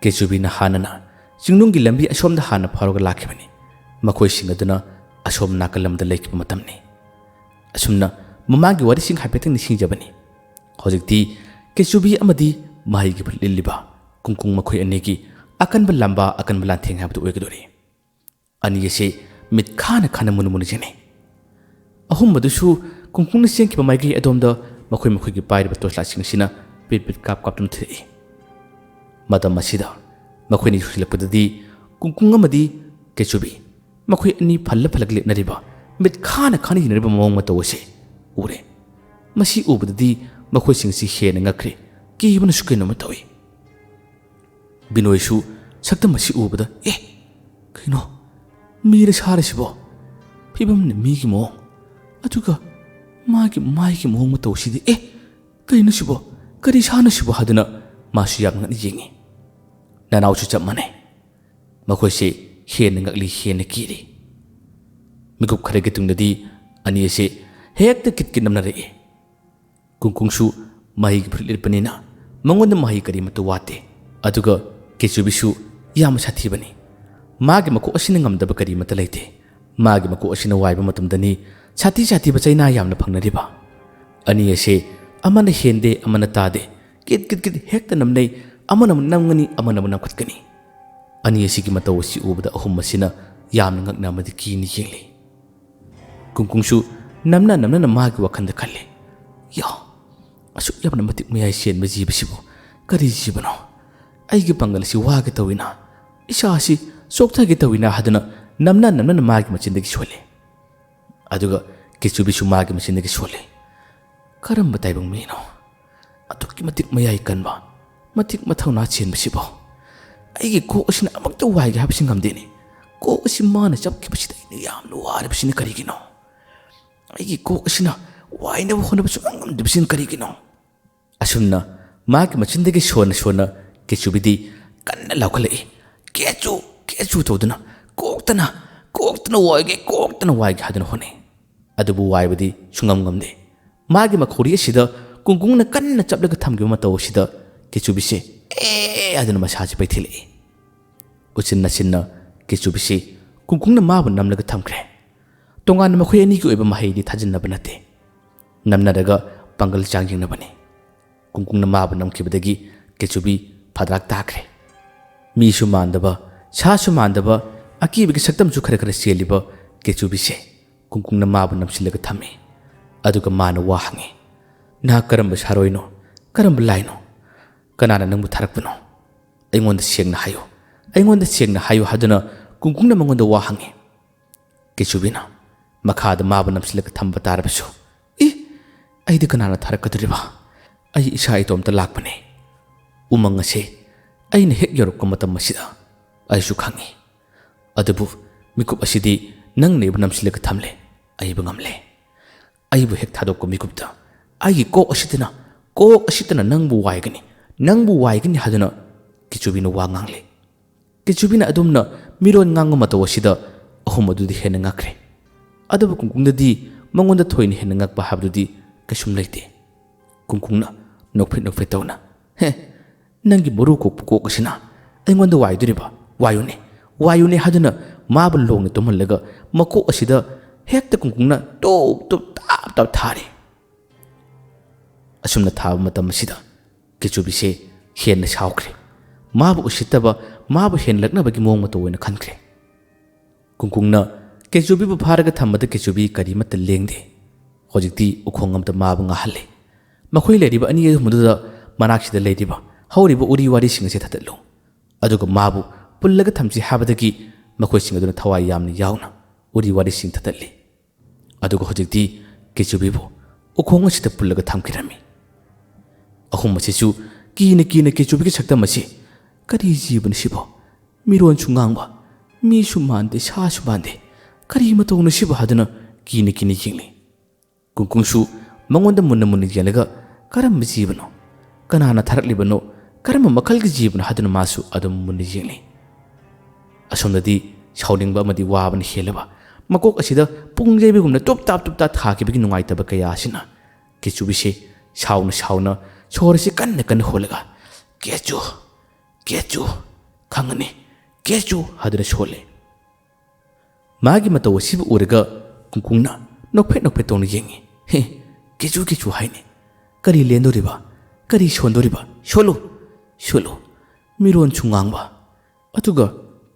ꯀꯦꯆꯨꯕꯤꯅ ꯍꯥꯟꯅꯅ ꯆꯤꯡꯅꯨꯡꯒꯤ ꯂꯝꯕꯤ ꯑꯁꯣꯝꯗ ꯍꯥꯟꯅ ꯐꯥꯎꯔꯒ ꯂꯥꯛꯈꯤꯕꯅꯤ꯫ ꯃꯈꯣꯏꯁꯤꯡ ꯑꯗꯨꯅ ꯑꯁꯣꯝ ꯅꯥꯀꯜ ꯑꯃꯗ ꯂꯩꯈꯤꯕ ꯃꯇꯝꯅꯤ꯫ ꯑꯁꯨꯝꯅ ꯃꯃꯥꯡꯒꯤ ꯋꯥꯔꯤꯁꯤꯡ ꯍꯥꯏꯐꯦꯠꯇꯪ ꯅꯤꯡꯁꯤꯡꯖꯕꯅꯤ꯫ ꯍꯧꯖꯤꯛꯇꯤ ꯀꯦꯆꯨꯕꯤ ꯑꯃꯗꯤ ꯃꯍꯩꯒꯤ ꯐꯨꯔꯤꯠ ꯂꯤꯠꯂꯤꯕ ꯀꯨꯡꯀꯨꯡ ꯃꯈꯣꯏ ꯑꯅꯤꯒꯤ ꯑꯀꯟꯕ ꯂꯥꯝꯕ, ꯑꯀꯟꯕ ꯂꯥꯟꯊꯦꯡ ꯍꯥꯏꯕꯗꯨ ꯑꯣꯏꯒꯗꯧꯔꯤ꯫ ꯑꯅꯤ ꯑꯁꯤ ꯃꯤꯠ ꯈꯥꯅ ꯈꯥꯅ ꯃꯨꯟꯅ ꯃꯨꯟꯅ ꯌꯦꯡꯅꯩ꯫ ꯑꯍꯨꯝꯕꯗꯨꯁꯨ ꯀꯨꯡꯀꯨꯡꯅ ꯆꯦꯟꯈꯤꯕ ꯃꯥꯏꯀꯩ ꯑꯗꯣꯝꯗ ꯃꯈꯣꯏ ꯃꯈꯣꯏꯒꯤ ꯄꯥꯏꯔꯤꯕ ꯇꯣꯔꯆ ꯂꯥꯏꯠꯁꯤꯡ ꯑꯁꯤꯅ ꯄꯤꯠ ꯄꯤꯠ ꯀꯥꯞ ꯀꯥꯞꯇꯨꯅ ꯊꯤꯔꯛꯏ꯫ ꯃꯇꯝ ꯑꯁꯤꯗ ꯃꯈꯣꯏꯅ ꯌꯧꯁꯤꯜꯂꯛꯄꯗꯗꯤ ꯀꯨꯡꯀꯨꯡ ꯑꯃꯗꯤ ꯀꯦꯆꯨꯕꯤ ꯃꯈꯣꯏ ꯑꯅꯤ ꯐꯜꯂ ꯐꯜꯂꯒ ꯂꯦꯞꯅꯔꯤꯕ, ꯃꯤꯠ ꯈꯥꯅ ꯈꯥꯅ ꯌꯦꯡꯅꯔꯤꯕ ꯃꯑꯣꯡ ꯃꯇꯧ ꯑꯁꯤ ꯎꯔꯦ꯫ ꯃꯁꯤ ꯎꯕꯗꯗꯤ ꯃꯈꯣꯏꯁꯤꯡ ꯑꯁꯤ ꯍꯦꯟꯅ ꯉꯛꯈ꯭ꯔꯦ, ꯀꯤꯕꯅꯁꯨ ꯀꯩꯅꯣꯝꯃ ꯇꯧꯏ꯫ ꯕꯤꯅꯣꯏꯁꯨ ꯁꯛꯇꯝ ꯑꯁꯤ ꯎꯕꯗ, "ꯑꯦ, ꯀꯩꯅꯣ? ꯃꯤꯔ ꯁꯥꯔ ꯁꯤꯕꯣ? ꯐꯤꯕꯝꯅ ꯃꯤꯒꯤ ꯃꯑꯣꯡ, ꯑꯗꯨꯒ ꯃꯥꯒꯤ ꯃꯥꯏꯒꯤ ꯃꯑꯣꯡ ꯃꯇꯧꯁꯤꯗꯤ, ꯑꯦ, ꯀꯩꯅꯣ ꯁꯤꯕꯣ? ꯀꯔꯤ ꯁꯥꯅꯣ ꯁꯤꯕꯣ?" ꯍꯥꯏꯗꯨꯅ ꯃꯥꯁꯨ ꯌꯥꯝ ꯉꯛꯅ ꯌꯦꯡꯉꯤ꯫ ꯅꯅꯥꯎꯁꯨ ꯆꯞ ꯃꯥꯟꯅꯩ꯫ ꯃꯈꯣꯏꯁꯦ ꯍꯦꯟꯅ ꯉꯛꯂꯤ, ꯍꯦꯟꯅ ꯀꯤꯔꯤ꯫ ꯃꯤꯀꯨꯞ ꯈꯔꯒꯤ ꯇꯨꯡꯗꯗꯤ ꯑꯅꯤ ꯑꯁꯤ ꯍꯦꯛꯇ ꯀꯤꯠ ꯀꯤꯠ ꯅꯝꯅꯔꯛꯏ꯫ ꯀꯨꯡꯀꯨꯡꯁꯨ ꯃꯍꯩꯒꯤ ꯐꯨꯔꯤꯠ ꯂꯤꯠꯄꯅꯤꯅ ꯃꯉꯣꯟꯗ ꯃꯍꯩ ꯀꯔꯤꯃꯠꯇ ꯋꯥꯠꯇꯦ꯫ ꯑꯗꯨꯒ ꯀꯦꯆꯨꯕꯤꯁꯨ ꯌꯥꯝꯅ ꯁꯥꯊꯤꯕꯅꯤ꯫ ꯃꯥꯒꯤ ꯃꯀꯣꯛ ꯑꯁꯤꯅ ꯉꯝꯗꯕ ꯀꯔꯤꯃꯠꯇ ꯂꯩꯇꯦ꯫ ꯃꯥꯒꯤ ꯃꯀꯣꯛ ꯑꯁꯤꯅ ꯋꯥꯏꯕ ꯃꯇꯝꯗꯅꯤ ꯁꯥꯊꯤ ꯁꯥꯊꯤꯕ ꯆꯩꯅꯥ ꯌꯥꯝꯅ ꯐꯪꯅꯔꯤꯕ꯫ ꯑꯅꯤ ꯑꯁꯤ ꯑꯃꯅ ꯍꯦꯟꯗꯦ, ꯑꯃꯅ ꯇꯥꯗꯦ꯫ ꯀꯤꯠ ꯀꯤꯠ ꯀꯤꯠ ꯍꯦꯛꯇ ꯅꯝꯅꯩ꯫ ꯑꯃꯅ ꯑꯃꯨꯛ ꯅꯝꯒꯅꯤ, ꯑꯃꯅ ꯑꯃꯨꯛ ꯅꯝꯈꯠꯀꯅꯤ꯫ ꯑꯅꯤ ꯑꯁꯤꯒꯤ ꯃꯇꯧ ꯑꯁꯤ ꯎꯕꯗ ꯑꯍꯨꯝ ꯑꯁꯤꯅ ꯌꯥꯝꯅ ꯉꯛꯅ ꯑꯃꯗꯤ ꯀꯤꯅ ꯌꯦꯡꯂꯤ꯫ ꯀꯨꯡꯀꯨꯡꯁꯨ ꯅꯝꯅ ꯅꯝꯅꯅ ꯃꯥꯒꯤ ꯋꯥꯈꯜꯗ ꯈꯜꯂꯤ, "ꯌꯥ, ꯑꯁꯨꯛ ꯌꯥꯝꯅ ꯃꯇꯤꯛ ꯃꯌꯥꯏ ꯆꯦꯟꯕ ꯖꯤꯕꯁꯤꯕꯨ ꯀꯔꯤ ꯖꯤꯕꯅꯣ? ꯑꯩꯒꯤ ꯄꯥꯡꯒꯜ ꯑꯁꯤ ꯋꯥꯒꯦ ꯇꯧꯏꯅ, ꯏꯁꯥ ꯑꯁꯤ ꯆꯣꯛꯊꯒꯦ ꯇꯧꯏꯅ" ꯍꯥꯏꯗꯨꯅ ꯅꯝꯅ ꯅꯝꯅꯅ ꯃꯥꯒꯤ ꯃꯆꯤꯟꯗꯒꯤ ꯁꯣꯜꯂꯤ꯫ ꯑꯗꯨꯒ ꯀꯦꯆꯨꯕꯤꯁꯨ ꯃꯥꯒꯤ ꯃꯆꯤꯟꯗꯒꯤ ꯁꯣꯜꯂꯤ꯫ "ꯀꯔꯝꯕ ꯇꯥꯏꯕꯪ ꯃꯤꯅꯣ? ꯑꯗꯨꯛꯀꯤ ꯃꯇꯤꯛ ꯃꯌꯥꯏ ꯀꯟꯕ, ꯃꯇꯤꯛ ꯃꯊꯧꯅꯥ ꯆꯦꯟꯕꯁꯤꯕꯣ? ꯑꯩꯒꯤ ꯀꯣꯛ ꯑꯁꯤꯅ ꯑꯃꯨꯛꯇ ꯋꯥꯏꯒꯦ ꯍꯥꯏꯕꯁꯤ ꯉꯝꯗꯦꯅꯦ꯫ ꯀꯣꯛ ꯑꯁꯤ ꯃꯥꯅ ꯆꯞꯈꯤꯕꯁꯤꯗ ꯑꯩꯅ ꯌꯥꯝꯅ ꯋꯥꯔꯤꯕꯁꯤꯅ ꯀꯔꯤꯒꯤꯅꯣ? ꯑꯩꯒꯤ ꯀꯣꯛ ꯑꯁꯤꯅ ꯋꯥꯏꯅꯕ ꯍꯣꯠꯅꯕ ꯁꯨꯡꯉꯝ ꯉꯝꯗꯕꯁꯤꯅ ꯀꯔꯤꯒꯤꯅꯣ?" ꯑꯁꯨꯝꯅ ꯃꯥꯒꯤ ꯃꯆꯤꯟꯗꯒꯤ ꯁꯣꯟꯅ ꯁꯣꯟꯅ ꯀꯦꯆꯨꯕꯤꯗꯤ ꯀꯟꯅ ꯂꯥꯎꯈꯠꯂꯛꯏ꯫ "ꯀꯦꯆꯨ, ꯀꯦꯆꯨ" ꯇꯧꯗꯨꯅ, "ꯀꯣꯛꯇꯅ, ꯀꯣꯛꯇꯅ ꯋꯥꯏꯒꯦ, ꯀꯣꯛꯇꯅ ꯋꯥꯏꯒꯦ" ꯍꯥꯏꯗꯨꯅ ꯍꯣꯠꯅꯩ꯫ ꯑꯗꯨꯕꯨ ꯋꯥꯏꯕꯗꯤ ꯁꯨꯡꯉꯝ ꯉꯝꯗꯦ꯫ ꯃꯥꯒꯤ ꯃꯈꯧꯔꯤ ꯑꯁꯤꯗ ꯀꯨꯡꯀꯨꯡꯅ ꯀꯟꯅ ꯆꯞꯂꯒ ꯊꯝꯈꯤꯕ ꯃꯇꯧ ꯑꯁꯤꯗ ꯀꯦꯆꯨꯕꯤꯁꯦ "ꯑꯦ" ꯍꯥꯏꯗꯨꯅ ꯃꯁꯥꯁꯦ ꯄꯩꯊꯤꯜꯂꯛꯏ꯫ ꯎꯆꯤꯟ ꯅꯥꯆꯤꯟꯅ ꯀꯦꯆꯨꯕꯤꯁꯤ ꯀꯨꯡꯀꯨꯡꯅ ꯃꯥꯕꯨ ꯅꯝꯂꯒ ꯊꯝꯈ꯭ꯔꯦ꯫ ꯇꯣꯉꯥꯟꯅ ꯃꯈꯣꯏ ꯑꯅꯤꯒꯤ ꯑꯣꯏꯕ ꯃꯍꯩꯗꯤ ꯊꯥꯖꯤꯟꯅꯕ ꯅꯠꯇꯦ꯫ ꯅꯝꯅꯔꯒ ꯄꯥꯡꯒꯜ ꯆꯥꯡ ꯌꯦꯡꯅꯕꯅꯤ꯫ ꯀꯨꯡꯀꯨꯡꯅ ꯃꯥꯕꯨ ꯅꯝꯈꯤꯕꯗꯒꯤ ꯀꯦꯆꯨꯕꯤ ꯐꯗ꯭ꯔꯥꯛ ꯇꯥꯈ꯭ꯔꯦ꯫ ꯃꯤꯁꯨ ꯃꯥꯟꯗꯕ, ꯁꯥꯁꯨ ꯃꯥꯟꯗꯕ, ꯑꯀꯤꯕꯒꯤ ꯁꯛꯇꯝꯁꯨ ꯈꯔ ꯈꯔ ꯆꯦꯜꯂꯤꯕ ꯀꯦꯆꯨꯕꯤꯁꯦ ꯀꯨꯡꯀꯨꯡꯅ ꯃꯥꯕꯨ ꯅꯝꯁꯤꯜꯂꯒ ꯊꯝꯃꯤ꯫ ꯑꯗꯨꯒ ꯃꯥꯅ ꯋꯥ ꯍꯪꯉꯤ, "ꯅꯍꯥꯛ ꯀꯔꯝꯕ ꯁꯥꯔꯣꯏꯅꯣ? ꯀꯔꯝꯕ ꯂꯥꯏꯅꯣ? ꯀꯅꯥꯅ ꯅꯪꯕꯨ ꯊꯥꯔꯛꯄꯅꯣ? ꯑꯩꯉꯣꯟꯗ ꯁꯦꯡꯅ ꯍꯥꯏꯌꯨ, ꯑꯩꯉꯣꯟꯗ ꯁꯦꯡꯅ ꯍꯥꯏꯌꯨ" ꯍꯥꯏꯗꯨꯅ ꯀꯨꯡꯀꯨꯡꯅ ꯃꯉꯣꯟꯗ ꯋꯥ ꯍꯪꯉꯤ꯫ ꯀꯦꯆꯨꯕꯤꯅ ꯃꯈꯥꯗ ꯃꯥꯕꯨ ꯅꯝꯁꯤꯜꯂꯒ ꯊꯝꯕ ꯇꯥꯔꯕꯁꯨ, "ꯏ, ꯑꯩꯗꯤ ꯀꯅꯥꯅ ꯊꯥꯔꯛꯀꯗꯣꯔꯤꯕ? ꯑꯩ ꯏꯁꯥ ꯏꯇꯣꯝꯇ ꯂꯥꯛꯄꯅꯦ꯫ ꯎꯃꯪ ꯑꯁꯦ ꯑꯩꯅ ꯍꯦꯛ ꯌꯧꯔꯛꯄ ꯃꯇꯝ ꯑꯁꯤꯗ ꯑꯩꯁꯨ ꯈꯪꯉꯤ꯫ ꯑꯗꯨꯕꯨ ꯃꯤꯀꯨꯞ ꯑꯁꯤꯗꯤ ꯅꯪꯅ ꯑꯩꯕꯨ ꯅꯝꯁꯤꯜꯂꯒ ꯊꯝꯂꯦ꯫ ꯑꯩꯕꯨ ꯉꯝꯂꯦ꯫ ꯑꯩꯕꯨ ꯍꯦꯛ ꯊꯥꯗꯣꯛꯄ ꯃꯤꯀꯨꯞꯇ ꯑꯩꯒꯤ ꯀꯣꯛ ꯑꯁꯤꯗꯅ, ꯀꯣꯛ ꯑꯁꯤꯗꯅ ꯅꯪꯕꯨ ꯋꯥꯏꯒꯅꯤ, ꯅꯪꯕꯨ ꯋꯥꯏꯒꯅꯤ" ꯍꯥꯏꯗꯨꯅ ꯀꯦꯆꯨꯕꯤꯅ ꯋꯥ ꯉꯥꯡꯂꯦ꯫ ꯀꯦꯆꯨꯕꯤꯅ ꯑꯗꯨꯝꯅ ꯃꯤꯔꯣꯟ ꯉꯥꯡꯕ ꯃꯇꯧ ꯑꯁꯤꯗ ꯑꯍꯨꯝ ꯑꯗꯨꯗꯤ ꯍꯦꯟꯅ ꯉꯛꯈ꯭ꯔꯦ꯫ ꯑꯗꯨꯕꯨ ꯀꯨꯡꯀꯨꯡꯗꯗꯤ ꯃꯉꯣꯟꯗ ꯊꯣꯏꯅ ꯍꯦꯟꯅ ꯉꯛꯄ ꯍꯥꯏꯕꯗꯨꯗꯤ ꯀꯩꯁꯨꯝ ꯂꯩꯇꯦ꯫ ꯀꯨꯡꯀꯨꯡꯅ ꯅꯣꯛꯐꯦꯠ ꯅꯣꯛꯐꯦꯠ ꯇꯧꯅ, "ꯍꯦ, ꯅꯪꯒꯤ ꯃꯔꯨ ꯀꯣꯛꯄ ꯀꯣꯛ ꯑꯁꯤꯅ ꯑꯩꯉꯣꯟꯗ ꯋꯥꯏꯗꯣꯔꯤꯕ? ꯋꯥꯏꯌꯨꯅꯦ, ꯋꯥꯏꯌꯨꯅꯦ" ꯍꯥꯏꯗꯨꯅ ꯃꯥꯕꯨ ꯂꯣꯡꯅ ꯇꯨꯝꯍꯜꯂꯒ ꯃꯀꯣꯛ ꯑꯁꯤꯗ ꯍꯦꯛꯇ ꯀꯨꯡꯀꯨꯡꯅ ꯇꯨꯞ ꯇꯨꯞ ꯇꯥꯞ ꯇꯥꯞ ꯊꯥꯔꯦ꯫ ꯑꯁꯨꯝꯅ ꯊꯥꯕ ꯃꯇꯝ ꯑꯁꯤꯗ ꯀꯦꯆꯨꯕꯤꯁꯦ ꯍꯦꯟꯅ ꯁꯥꯎꯈ꯭ꯔꯦ꯫ ꯃꯥꯕꯨ ꯎꯁꯤꯠꯇꯕ, ꯃꯥꯕꯨ ꯍꯦꯟꯂꯛꯅꯕꯒꯤ ꯃꯑꯣꯡ ꯃꯇꯧ ꯑꯣꯏꯅ ꯈꯟꯈ꯭ꯔꯦ꯫ ꯀꯨꯡꯀꯨꯡꯅ ꯀꯦꯆꯨꯕꯤꯕꯨ ꯐꯥꯔꯒ ꯊꯝꯕꯗ ꯀꯦꯆꯨꯕꯤ ꯀꯔꯤꯃꯠꯇ ꯂꯦꯡꯗꯦ꯫ ꯍꯧꯖꯤꯛꯇꯤ ꯎꯈꯣꯡ ꯑꯃꯗ ꯃꯥꯕꯨ ꯉꯥꯍꯜꯂꯦ꯫ ꯃꯈꯣꯏ ꯂꯩꯔꯤꯕ ꯑꯅꯤ ꯑꯍꯨꯝꯗꯨꯗ ꯃꯅꯥꯛꯁꯤꯗ ꯂꯩꯔꯤꯕ ꯍꯧꯔꯤꯕ ꯎꯔꯤ ꯋꯥꯔꯤꯁꯤꯡ ꯑꯁꯤ ꯊꯥꯗꯠꯂꯨ꯫ ꯑꯗꯨꯒ ꯃꯥꯕꯨ ꯄꯨꯜꯂꯒ ꯊꯝꯁꯤ ꯍꯥꯏꯕꯗꯒꯤ ꯃꯈꯣꯏꯁꯤꯡ ꯑꯗꯨꯅ ꯊꯋꯥꯏ ꯌꯥꯝꯅ ꯌꯥꯎꯅ ꯎꯔꯤ ꯋꯥꯔꯤꯁꯤꯡ ꯊꯥꯗꯠꯂꯤ꯫ ꯑꯗꯨꯒ ꯍꯧꯖꯤꯛꯇꯤ ꯀꯦꯆꯨꯕꯤꯕꯨ ꯎꯈꯣꯡ ꯑꯁꯤꯗ ꯄꯨꯜꯂꯒ ꯊꯝꯈꯤꯔꯝꯃꯤ꯫ ꯑꯍꯨꯝ ꯑꯁꯤꯁꯨ ꯀꯤꯅ ꯀꯤꯅ ꯀꯦꯆꯨꯕꯤꯒꯤ ꯁꯛꯇꯝ ꯑꯁꯤ, "ꯀꯔꯤ ꯖꯤꯕꯅꯣ ꯁꯤꯕꯣ? ꯃꯤꯔꯣꯟꯁꯨ ꯉꯥꯡꯕ, ꯃꯤꯁꯨ ꯃꯥꯟꯗꯦ, ꯁꯥꯁꯨ ꯃꯥꯟꯗꯦ, ꯀꯔꯤ ꯃꯇꯧꯅꯣ ꯁꯤꯕꯣ?" ꯍꯥꯏꯗꯨꯅ ꯀꯤꯅ ꯀꯤꯅ ꯌꯦꯡꯂꯤ꯫ ꯀꯨꯡꯀꯨꯡꯁꯨ ꯃꯉꯣꯟꯗ ꯃꯨꯟꯅ ꯃꯨꯟꯅ ꯌꯦꯡꯂꯒ, "ꯀꯔꯝꯕ ꯖꯤꯕꯅꯣ? ꯀꯅꯥꯅ ꯊꯥꯔꯛꯂꯤꯕꯅꯣ? ꯀꯔꯝꯕ ꯃꯈꯜꯒꯤ ꯖꯤꯕꯅꯣ?" ꯍꯥꯏꯗꯨꯅ ꯃꯥꯁꯨ ꯑꯗꯨꯝ ꯃꯨꯟꯅ ꯌꯦꯡꯂꯤ꯫ ꯑꯁꯣꯝꯗꯗꯤ ꯁꯥꯎꯅꯤꯡꯕ ꯑꯃꯗꯤ ꯋꯥꯕꯅ ꯍꯦꯜꯂꯕ ꯃꯀꯣꯛ ꯑꯁꯤꯗ ꯄꯨꯡ ꯌꯩꯕꯒꯨꯝꯅ ꯇꯨꯞ ꯇꯥꯞ ꯇꯨꯞ ꯇꯥꯞ ꯊꯥꯈꯤꯕꯒꯤ ꯅꯨꯡꯉꯥꯏꯇꯕ ꯀꯌꯥ ꯑꯁꯤꯅ ꯀꯦꯆꯨꯕꯤꯁꯦ ꯁꯥꯎꯅ ꯁꯥꯎꯅ ꯁꯣꯔ ꯑꯁꯤ ꯀꯟꯅ ꯀꯟꯅ ꯍꯣꯜꯂꯒ, "ꯀꯦꯆꯨ, ꯀꯦꯆꯨ, ꯈꯪꯉꯅꯤ, ꯀꯦꯆꯨ" ꯍꯥꯏꯗꯨꯅ ꯁꯣꯜꯂꯦ꯫ ꯃꯥꯒꯤ ꯃꯇꯧ ꯑꯁꯤꯕꯨ ꯎꯔꯒ ꯀꯨꯡꯀꯨꯡꯅ ꯅꯣꯛꯐꯦꯠ ꯅꯣꯛꯐꯦꯠ ꯇꯧꯅ ꯌꯦꯡꯉꯤ꯫ "ꯍꯦ, ꯀꯦꯆꯨ ꯀꯦꯆꯨ ꯍꯥꯏꯅꯤ꯫ ꯀꯔꯤ ꯂꯦꯟꯗꯣꯔꯤꯕ? ꯀꯔꯤ ꯁꯣꯟꯗꯣꯔꯤꯕ? ꯁꯣꯜꯂꯨ, ꯁꯣꯜꯂꯨ!" ꯃꯤꯔꯣꯟꯁꯨ ꯉꯥꯡꯕ꯫ ꯑꯗꯨꯒ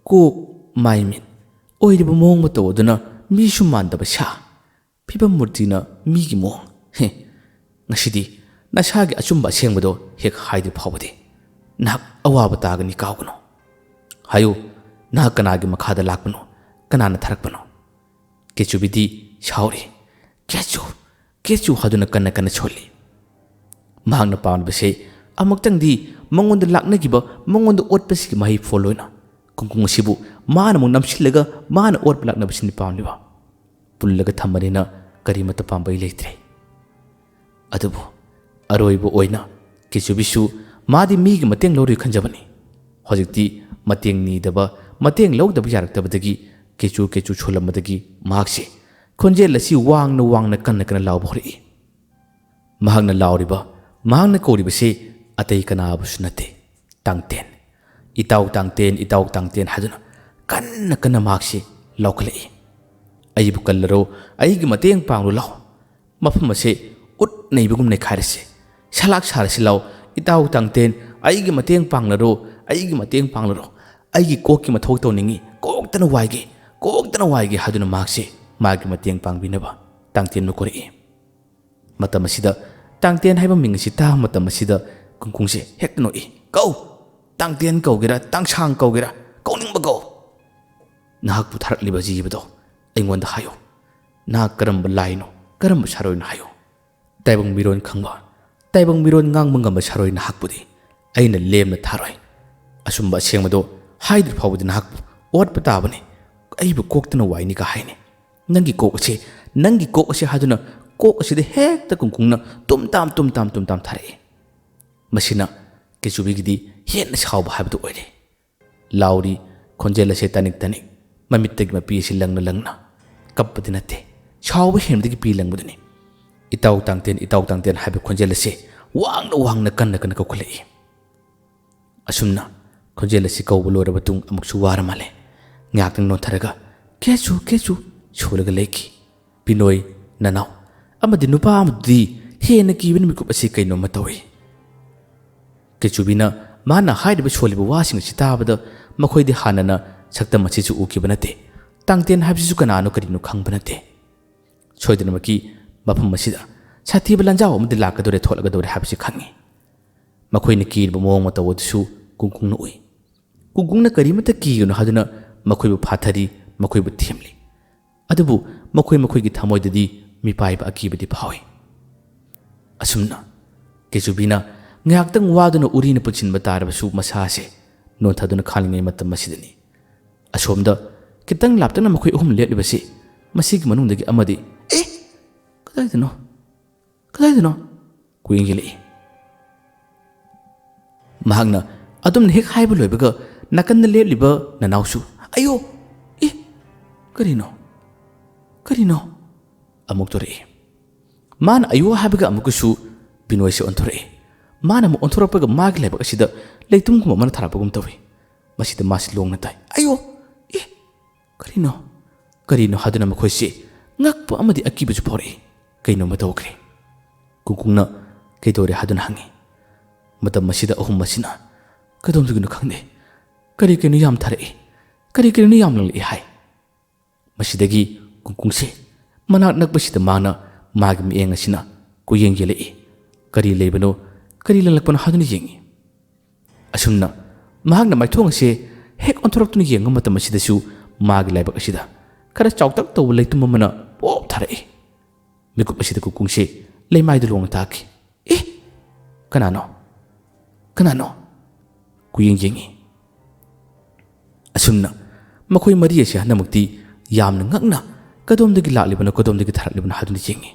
ꯀꯣꯛ, ꯃꯥꯏ, ꯃꯤꯠ ꯑꯣꯏꯔꯤꯕ ꯃꯑꯣꯡ ꯃꯇꯧ ꯑꯗꯨꯅ ꯃꯤꯁꯨ ꯃꯥꯟꯗꯕ ꯁꯥ꯫ ꯐꯤꯕꯝ ꯃꯨꯔꯇꯤꯅ ꯃꯤꯒꯤ ꯃꯑꯣꯡ꯫ "ꯍꯦ, ꯉꯁꯤꯗꯤ ꯅꯁꯥꯒꯤ ꯑꯆꯨꯝꯕ ꯑꯁꯦꯡꯕꯗꯣ ꯍꯦꯛ ꯍꯥꯏꯗ꯭ꯔꯤ ꯐꯥꯎꯕꯗꯤ ꯅꯍꯥꯛ ꯑꯋꯥꯕ ꯇꯥꯒꯅꯤ, ꯀꯥꯎꯒꯅꯨ꯫ ꯍꯥꯏꯌꯨ, ꯅꯍꯥꯛ ꯀꯅꯥꯒꯤ ꯃꯈꯥꯗ ꯂꯥꯛꯄꯅꯣ? ꯀꯅꯥꯅ ꯊꯥꯔꯛꯄꯅꯣ?" ꯀꯦꯆꯨꯕꯤꯗꯤ ꯁꯥꯎꯔꯤ꯫ "ꯀꯦꯆꯨ, ꯀꯦꯆꯨ" ꯍꯥꯏꯗꯨꯅ ꯀꯟꯅ ꯀꯟꯅ ꯁꯣꯜꯂꯤ꯫ ꯃꯍꯥꯛꯅ ꯄꯥꯝꯂꯤꯕꯁꯦ ꯑꯃꯨꯛꯇꯪꯗꯤ ꯃꯉꯣꯟꯗ ꯂꯥꯛꯅꯈꯤꯕ, ꯃꯉꯣꯟꯗ ꯑꯣꯠꯄꯁꯤꯒꯤ ꯃꯍꯩ ꯐꯣꯜ ꯑꯣꯏꯅ ꯀꯨꯡꯀꯨꯡ ꯑꯁꯤꯕꯨ ꯃꯥꯅ ꯑꯃꯨꯛ ꯅꯝꯁꯤꯜꯂꯒ ꯃꯥꯅ ꯑꯣꯠꯄ ꯂꯥꯛꯅꯕꯁꯤꯅꯤ ꯄꯥꯝꯂꯤꯕ꯫ ꯄꯨꯜꯂꯒ ꯊꯝꯕꯅꯤꯅ ꯀꯔꯤꯃꯠꯇ ꯄꯥꯝꯕꯩ ꯂꯩꯇ꯭ꯔꯦ꯫ ꯑꯗꯨꯕꯨ ꯑꯔꯣꯏꯕ ꯑꯣꯏꯅ ꯀꯦꯆꯨꯕꯤꯁꯨ ꯃꯥꯗꯤ ꯃꯤꯒꯤ ꯃꯇꯦꯡ ꯂꯧꯔꯣꯏ ꯈꯟꯖꯕꯅꯤ꯫ ꯍꯧꯖꯤꯛꯇꯤ ꯃꯇꯦꯡ ꯅꯤꯗꯕ, ꯃꯇꯦꯡ ꯂꯧꯗꯕ ꯌꯥꯔꯛꯇꯕꯗꯒꯤ ꯀꯦꯆꯨ ꯀꯦꯆꯨ ꯁꯣꯜꯂꯝꯕꯗꯒꯤ ꯃꯍꯥꯛꯁꯦ ꯈꯣꯟꯖꯦꯜ ꯑꯁꯤ ꯋꯥꯡꯅ ꯋꯥꯡꯅ ꯀꯟꯅ ꯀꯟꯅ ꯂꯥꯎꯕ ꯍꯧꯔꯛꯏ꯫ ꯃꯍꯥꯛꯅ ꯂꯥꯎꯔꯤꯕ, ꯃꯍꯥꯛꯅ ꯀꯧꯔꯤꯕꯁꯤ ꯑꯇꯩ ꯀꯅꯥꯕꯨꯁꯨ ꯅꯠꯇꯦ, ꯇꯥꯡꯇꯦꯟ꯫ "ꯏꯇꯥꯎ ꯇꯥꯡꯇꯦꯟ, ꯏꯇꯥꯎ ꯇꯥꯡꯇꯦꯟ" ꯍꯥꯏꯗꯨꯅ ꯀꯟꯅ ꯀꯟꯅ ꯃꯍꯥꯛꯁꯤ ꯂꯥꯎꯈꯠꯂꯛꯏ꯫ "ꯑꯩꯕꯨ ꯀꯜꯂꯔꯣ, ꯑꯩꯒꯤ ꯃꯇꯦꯡ ꯄꯥꯡꯂꯨ ꯂꯥꯎ꯫ ꯃꯐꯝ ꯑꯁꯦ ꯎꯠ ꯅꯩꯕꯒꯨꯝ ꯅꯩꯈꯥꯏꯔꯁꯦ꯫ ꯁꯂꯥꯛ ꯁꯥꯔꯁꯤ ꯂꯥꯎ꯫ ꯏꯇꯥꯎ ꯇꯥꯡꯇꯦꯟ, ꯑꯩꯒꯤ ꯃꯇꯦꯡ ꯄꯥꯡꯂꯔꯣ, ꯑꯩꯒꯤ ꯃꯇꯦꯡ ꯄꯥꯡꯂꯔꯣ꯫ ꯑꯩꯒꯤ ꯀꯣꯛꯀꯤ ꯃꯊꯧ ꯇꯧꯅꯤꯡꯏ꯫ ꯀꯣꯛꯇꯅ ꯋꯥꯏꯒꯦ, ꯀꯣꯛꯇꯅ ꯋꯥꯏꯒꯦ" ꯍꯥꯏꯗꯨꯅ ꯃꯍꯥꯛꯁꯦ ꯃꯥꯒꯤ ꯃꯇꯦꯡ ꯄꯥꯡꯕꯤꯅꯕ ꯇꯥꯡꯇꯦꯟꯕꯨ ꯀꯧꯔꯛꯏ꯫ ꯃꯇꯝ ꯑꯁꯤꯗ ꯇꯥꯡꯇꯦꯟ ꯍꯥꯏꯕ ꯃꯤꯡ ꯑꯁꯤ ꯇꯥꯕ ꯃꯇꯝ ꯑꯁꯤꯗ ꯀꯨꯡꯀꯨꯡꯁꯦ ꯍꯦꯛꯇ ꯅꯣꯛꯏ꯫ "ꯀꯧ! ꯇꯥꯡꯇꯦꯟ ꯀꯧꯒꯦꯔꯥ, ꯇꯥꯡꯁꯥꯡ ꯀꯧꯒꯦꯔꯥ, ꯀꯧꯅꯤꯡꯕ ꯀꯧ꯫ ꯅꯍꯥꯛꯄꯨ ꯊꯥꯔꯛꯂꯤꯕ ꯖꯤꯕꯗꯣ ꯑꯩꯉꯣꯟꯗ ꯍꯥꯏꯌꯨ꯫ ꯅꯍꯥꯛ ꯀꯔꯝꯕ ꯂꯥꯏꯅꯣ, ꯀꯔꯝꯕ ꯁꯥꯔꯣꯏꯅꯣ ꯍꯥꯏꯌꯨ꯫ ꯇꯥꯏꯕꯪ ꯃꯤꯔꯣꯟ ꯈꯪꯕ, ꯇꯥꯏꯕꯪ ꯃꯤꯔꯣꯟ ꯉꯥꯡꯕ ꯉꯝꯕ ꯁꯥꯔꯣꯏ ꯅꯍꯥꯛꯄꯨꯗꯤ ꯑꯩꯅ ꯂꯦꯝꯅ ꯊꯥꯔꯣꯏ꯫ ꯑꯆꯨꯝꯕ ꯑꯁꯦꯡꯕꯗꯣ ꯍꯥꯏꯗ꯭ꯔꯤ ꯐꯥꯎꯕꯗꯤ ꯅꯍꯥꯛꯄꯨ ꯑꯣꯠꯄ ꯇꯥꯕꯅꯤ꯫ ꯑꯩꯕꯨ ꯀꯣꯛꯇꯅ ꯋꯥꯏꯅꯤꯒ ꯍꯥꯏꯅꯤ꯫ ꯅꯪꯒꯤ ꯀꯣꯛ ꯑꯁꯦ, ꯅꯪꯒꯤ ꯀꯣꯛ ꯑꯁꯦ" ꯍꯥꯏꯗꯨꯅ ꯀꯣꯛ ꯑꯁꯤꯗ ꯍꯦꯛꯇ ꯀꯨꯡꯀꯨꯡꯅ ꯇꯨꯝ ꯇꯥꯝ, ꯇꯨꯝ ꯇꯥꯝ, ꯇꯨꯝ ꯇꯥꯝ ꯊꯥꯔꯛꯏ꯫ ꯃꯁꯤꯅ ꯀꯦꯆꯨꯕꯤꯒꯤꯗꯤ ꯍꯦꯟꯅ ꯁꯥꯎꯕ ꯍꯥꯏꯕꯗꯨ ꯑꯣꯏꯔꯦ꯫ ꯂꯥꯎꯔꯤ, ꯈꯣꯟꯖꯦꯜ ꯑꯁꯦ ꯇꯥꯅꯤꯛ ꯇꯥꯅꯤꯛ, ꯃꯃꯤꯠꯇꯒꯤ ꯃꯄꯤ ꯑꯁꯤ ꯂꯪꯅ ꯂꯪꯅ꯫ ꯀꯞꯄꯗꯤ ꯅꯠꯇꯦ, ꯁꯥꯎꯕ ꯍꯦꯟꯕꯗꯒꯤ ꯄꯤ ꯂꯪꯕꯗꯨꯅꯤ꯫ "ꯏꯇꯥꯎ ꯇꯥꯡꯇꯦꯟ, ꯏꯇꯥꯎ ꯇꯥꯡꯇꯦꯟ" ꯍꯥꯏꯕ ꯈꯣꯟꯖꯦꯜ ꯑꯁꯦ ꯋꯥꯡꯅ ꯋꯥꯡꯅ ꯀꯟꯅ ꯀꯟꯅ ꯀꯧꯈꯠꯂꯛꯏ꯫ ꯑꯁꯨꯝꯅ ꯈꯣꯟꯖꯦꯜ ꯑꯁꯤ ꯀꯧꯕ ꯂꯣꯏꯔꯕ ꯃꯇꯨꯡ ꯑꯃꯨꯛꯁꯨ ꯋꯥꯔ ꯃꯥꯜꯂꯦ꯫ ꯉꯥꯏꯍꯥꯛꯇꯪ ꯅꯣꯟꯊꯔꯒ "ꯀꯦꯆꯨ, ꯀꯦꯆꯨ" ꯁꯣꯜꯂꯒ ꯂꯩꯈꯤ꯫ ꯕꯤꯅꯣꯏ, ꯅꯅꯥꯎ ꯑꯃꯗꯤ ꯅꯨꯄꯥ ꯑꯃꯗꯨꯗꯤ ꯍꯦꯟꯅ ꯀꯤꯕꯅ ꯃꯤꯀꯨꯞ ꯑꯁꯤ ꯀꯩꯅꯣꯝꯃ ꯇꯧꯏ꯫ ꯀꯦꯆꯨꯕꯤꯅ ꯃꯥꯅ ꯍꯥꯏꯔꯤꯕ ꯁꯣꯜꯂꯤꯕ ꯋꯥꯁꯤꯡ ꯑꯁꯤ ꯇꯥꯕꯗ ꯃꯈꯣꯏꯗꯤ ꯍꯥꯟꯅꯅ ꯁꯛꯇꯝ ꯑꯁꯤꯁꯨ ꯎꯈꯤꯕ ꯅꯠꯇꯦ꯫ ꯇꯥꯡꯇꯦꯟ ꯍꯥꯏꯕꯁꯤꯁꯨ ꯀꯅꯥꯅꯣ ꯀꯔꯤꯅꯣ ꯈꯪꯕ ꯅꯠꯇꯦ꯫ ꯁꯣꯏꯗꯅꯃꯛꯀꯤ ꯃꯐꯝ ꯑꯁꯤꯗ ꯁꯥꯊꯤꯕ ꯂꯥꯟꯖꯥꯎ ꯑꯃꯗꯤ ꯂꯥꯛꯀꯗꯧꯔꯦ, ꯊꯣꯛꯂꯛꯀꯗꯧꯔꯦ ꯍꯥꯏꯕꯁꯤ ꯈꯪꯏ꯫ ꯃꯈꯣꯏꯅ ꯀꯤꯔꯤꯕ ꯃꯑꯣꯡ ꯃꯇꯧ ꯑꯗꯨꯁꯨ ꯀꯨꯡꯀꯨꯡꯅ ꯎꯏ꯫ ꯀꯨꯡꯀꯨꯡꯅ ꯀꯔꯤꯃꯠꯇ ꯀꯤꯒꯅꯨ ꯍꯥꯏꯗꯨꯅ ꯃꯈꯣꯏꯕꯨ ꯐꯥꯊꯔꯤ, ꯃꯈꯣꯏꯕꯨ ꯊꯦꯝꯂꯤ꯫ ꯑꯗꯨꯕꯨ ꯃꯈꯣꯏ ꯃꯈꯣꯏꯒꯤ ꯊꯃꯣꯏꯗꯗꯤ ꯃꯤꯄꯥꯏꯕ ꯑꯀꯤꯕꯗꯤ ꯐꯥꯎꯏ꯫ ꯑꯁꯨꯝꯅ ꯀꯦꯆꯨꯕꯤꯅ ꯉꯥꯏꯍꯥꯛꯇꯪ ꯋꯥꯗꯨꯅ ꯎꯔꯤꯅ ꯄꯨꯟꯁꯤꯟꯕ ꯇꯥꯔꯕꯁꯨ ꯃꯁꯥ ꯑꯁꯦ ꯅꯣꯟꯊꯗꯨꯅ ꯈꯥꯡꯂꯤꯉꯩ ꯃꯇꯝ ꯑꯁꯤꯗꯅꯤ꯫ ꯑꯁꯣꯝꯗ ꯈꯤꯇꯪ ꯂꯥꯞꯇꯛꯅ ꯃꯈꯣꯏ ꯑꯍꯨꯝ ꯂꯦꯞꯂꯤꯕꯁꯤ ꯃꯁꯤꯒꯤ ꯃꯅꯨꯡꯗꯒꯤ ꯑꯃꯗꯤ, "ꯑꯦ, ꯀꯗꯥꯏꯗꯅꯣ? ꯀꯗꯥꯏꯗꯅꯣ?" ꯀꯣꯏꯌꯦꯡ ꯌꯦꯡꯂꯛꯏ꯫ ꯃꯍꯥꯛꯅ ꯑꯗꯨꯝꯅ ꯍꯦꯛ ꯍꯥꯏꯕ ꯂꯣꯏꯕꯒ ꯅꯥꯀꯟꯗ ꯂꯦꯞꯂꯤꯕ ꯅꯅꯥꯎꯁꯨ, "ꯑꯌꯣ! ꯑꯦ! ꯀꯔꯤꯅꯣ? ꯀꯔꯤꯅꯣ?" ꯑꯃꯨꯛ ꯇꯧꯔꯛꯏ꯫ ꯃꯥꯅ "ꯑꯌꯣ!" ꯍꯥꯏꯕꯒ ꯑꯃꯨꯛꯀꯁꯨ ꯕꯤꯅꯣꯏꯁꯦ ꯑꯣꯟꯊꯣꯔꯛꯏ꯫ ꯃꯥꯅ ꯑꯃꯨꯛ ꯑꯣꯟꯊꯣꯔꯛꯄꯒ ꯃꯥꯒꯤ ꯂꯥꯏꯕꯛ ꯑꯁꯤꯗ ꯂꯩꯇꯨꯝꯒꯨꯝꯕ ꯑꯃꯅ ꯊꯥꯔꯛꯄꯒꯨꯝ ꯇꯧꯏ꯫ ꯃꯁꯤꯗ ꯃꯥꯁꯤ ꯂꯣꯡꯅ ꯇꯥꯏ꯫ "ꯑꯌꯣ! ꯑꯦ! ꯀꯔꯤꯅꯣ? ꯀꯔꯤꯅꯣ?" ꯍꯥꯏꯗꯨꯅ ꯃꯈꯣꯏꯁꯤ ꯉꯛꯄ ꯑꯃꯗꯤ ꯑꯀꯤꯕꯁꯨ ꯐꯥꯎꯔꯛꯏ꯫ ꯀꯩꯅꯣꯝꯃ ꯇꯧꯈ꯭ꯔꯦ꯫ ꯀꯨꯡꯀꯨꯡꯅ "ꯀꯩꯗꯧꯔꯦ?" ꯍꯥꯏꯗꯨꯅ ꯍꯪꯉꯤ꯫ ꯃꯇꯝ ꯑꯁꯤꯗ ꯑꯍꯨꯝ ꯑꯁꯤꯅ "ꯀꯗꯣꯝꯗꯒꯤꯅꯣ ꯈꯪꯗꯦ, ꯀꯔꯤ ꯀꯔꯤꯅꯣ ꯌꯥꯝ ꯊꯥꯔꯛꯏ, ꯀꯔꯤ ꯀꯔꯤꯅꯣ ꯌꯥꯝ ꯂꯪꯂꯛꯏ" ꯍꯥꯏ꯫ ꯃꯁꯤꯗꯒꯤ ꯀꯨꯡꯀꯨꯡꯁꯦ ꯃꯅꯥꯛ ꯅꯛꯄꯁꯤꯗ ꯃꯥꯅ ꯃꯥꯒꯤ ꯃꯤꯠꯌꯦꯡ ꯑꯁꯤꯅ ꯀꯣꯏꯌꯦꯡ ꯌꯦꯡꯂꯛꯏ꯫ ꯀꯔꯤ ꯂꯩꯕꯅꯣ, ꯀꯔꯤ ꯂꯪꯂꯛꯄꯅꯣ ꯍꯥꯏꯗꯨꯅ ꯌꯦꯡꯉꯤ꯫ ꯑꯁꯨꯝꯅ ꯃꯍꯥꯛꯅ ꯃꯥꯏꯊꯣꯡ ꯑꯁꯦ ꯍꯦꯛ ꯑꯣꯟꯊꯣꯔꯛꯇꯨꯅ ꯌꯦꯡꯕ ꯃꯇꯝ ꯑꯁꯤꯗꯁꯨ ꯃꯥꯒꯤ ꯂꯥꯏꯕꯛ ꯑꯁꯤꯗ ꯈꯔ ꯆꯥꯎꯇꯛ ꯇꯧꯕ ꯂꯩꯇꯨꯝ ꯑꯃꯅ ꯄꯣꯞ ꯊꯥꯔꯛꯏ꯫ ꯃꯤꯀꯨꯞ ꯑꯁꯤꯗ ꯀꯨꯀꯨꯡꯁꯦ ꯂꯩꯃꯥꯏꯗ ꯂꯣꯡꯅ ꯇꯥꯈꯤ꯫ "ꯑꯦ! ꯀꯅꯥꯅꯣ? ꯀꯅꯥꯅꯣ?" ꯀꯨꯌꯦꯡ ꯌꯦꯡꯉꯤ꯫ ꯑꯁꯨꯝꯅ ꯃꯈꯣꯏ ꯃꯔꯤ ꯑꯁꯤ ꯍꯟꯗꯛꯃꯛꯇꯤ ꯌꯥꯝꯅ ꯉꯛꯅ ꯀꯗꯣꯝꯗꯒꯤ ꯂꯥꯛꯂꯤꯕꯅꯣ, ꯀꯗꯣꯝꯗꯒꯤ ꯊꯥꯔꯛꯂꯤꯕꯅꯣ ꯍꯥꯏꯗꯨꯅ ꯌꯦꯡꯉꯤ꯫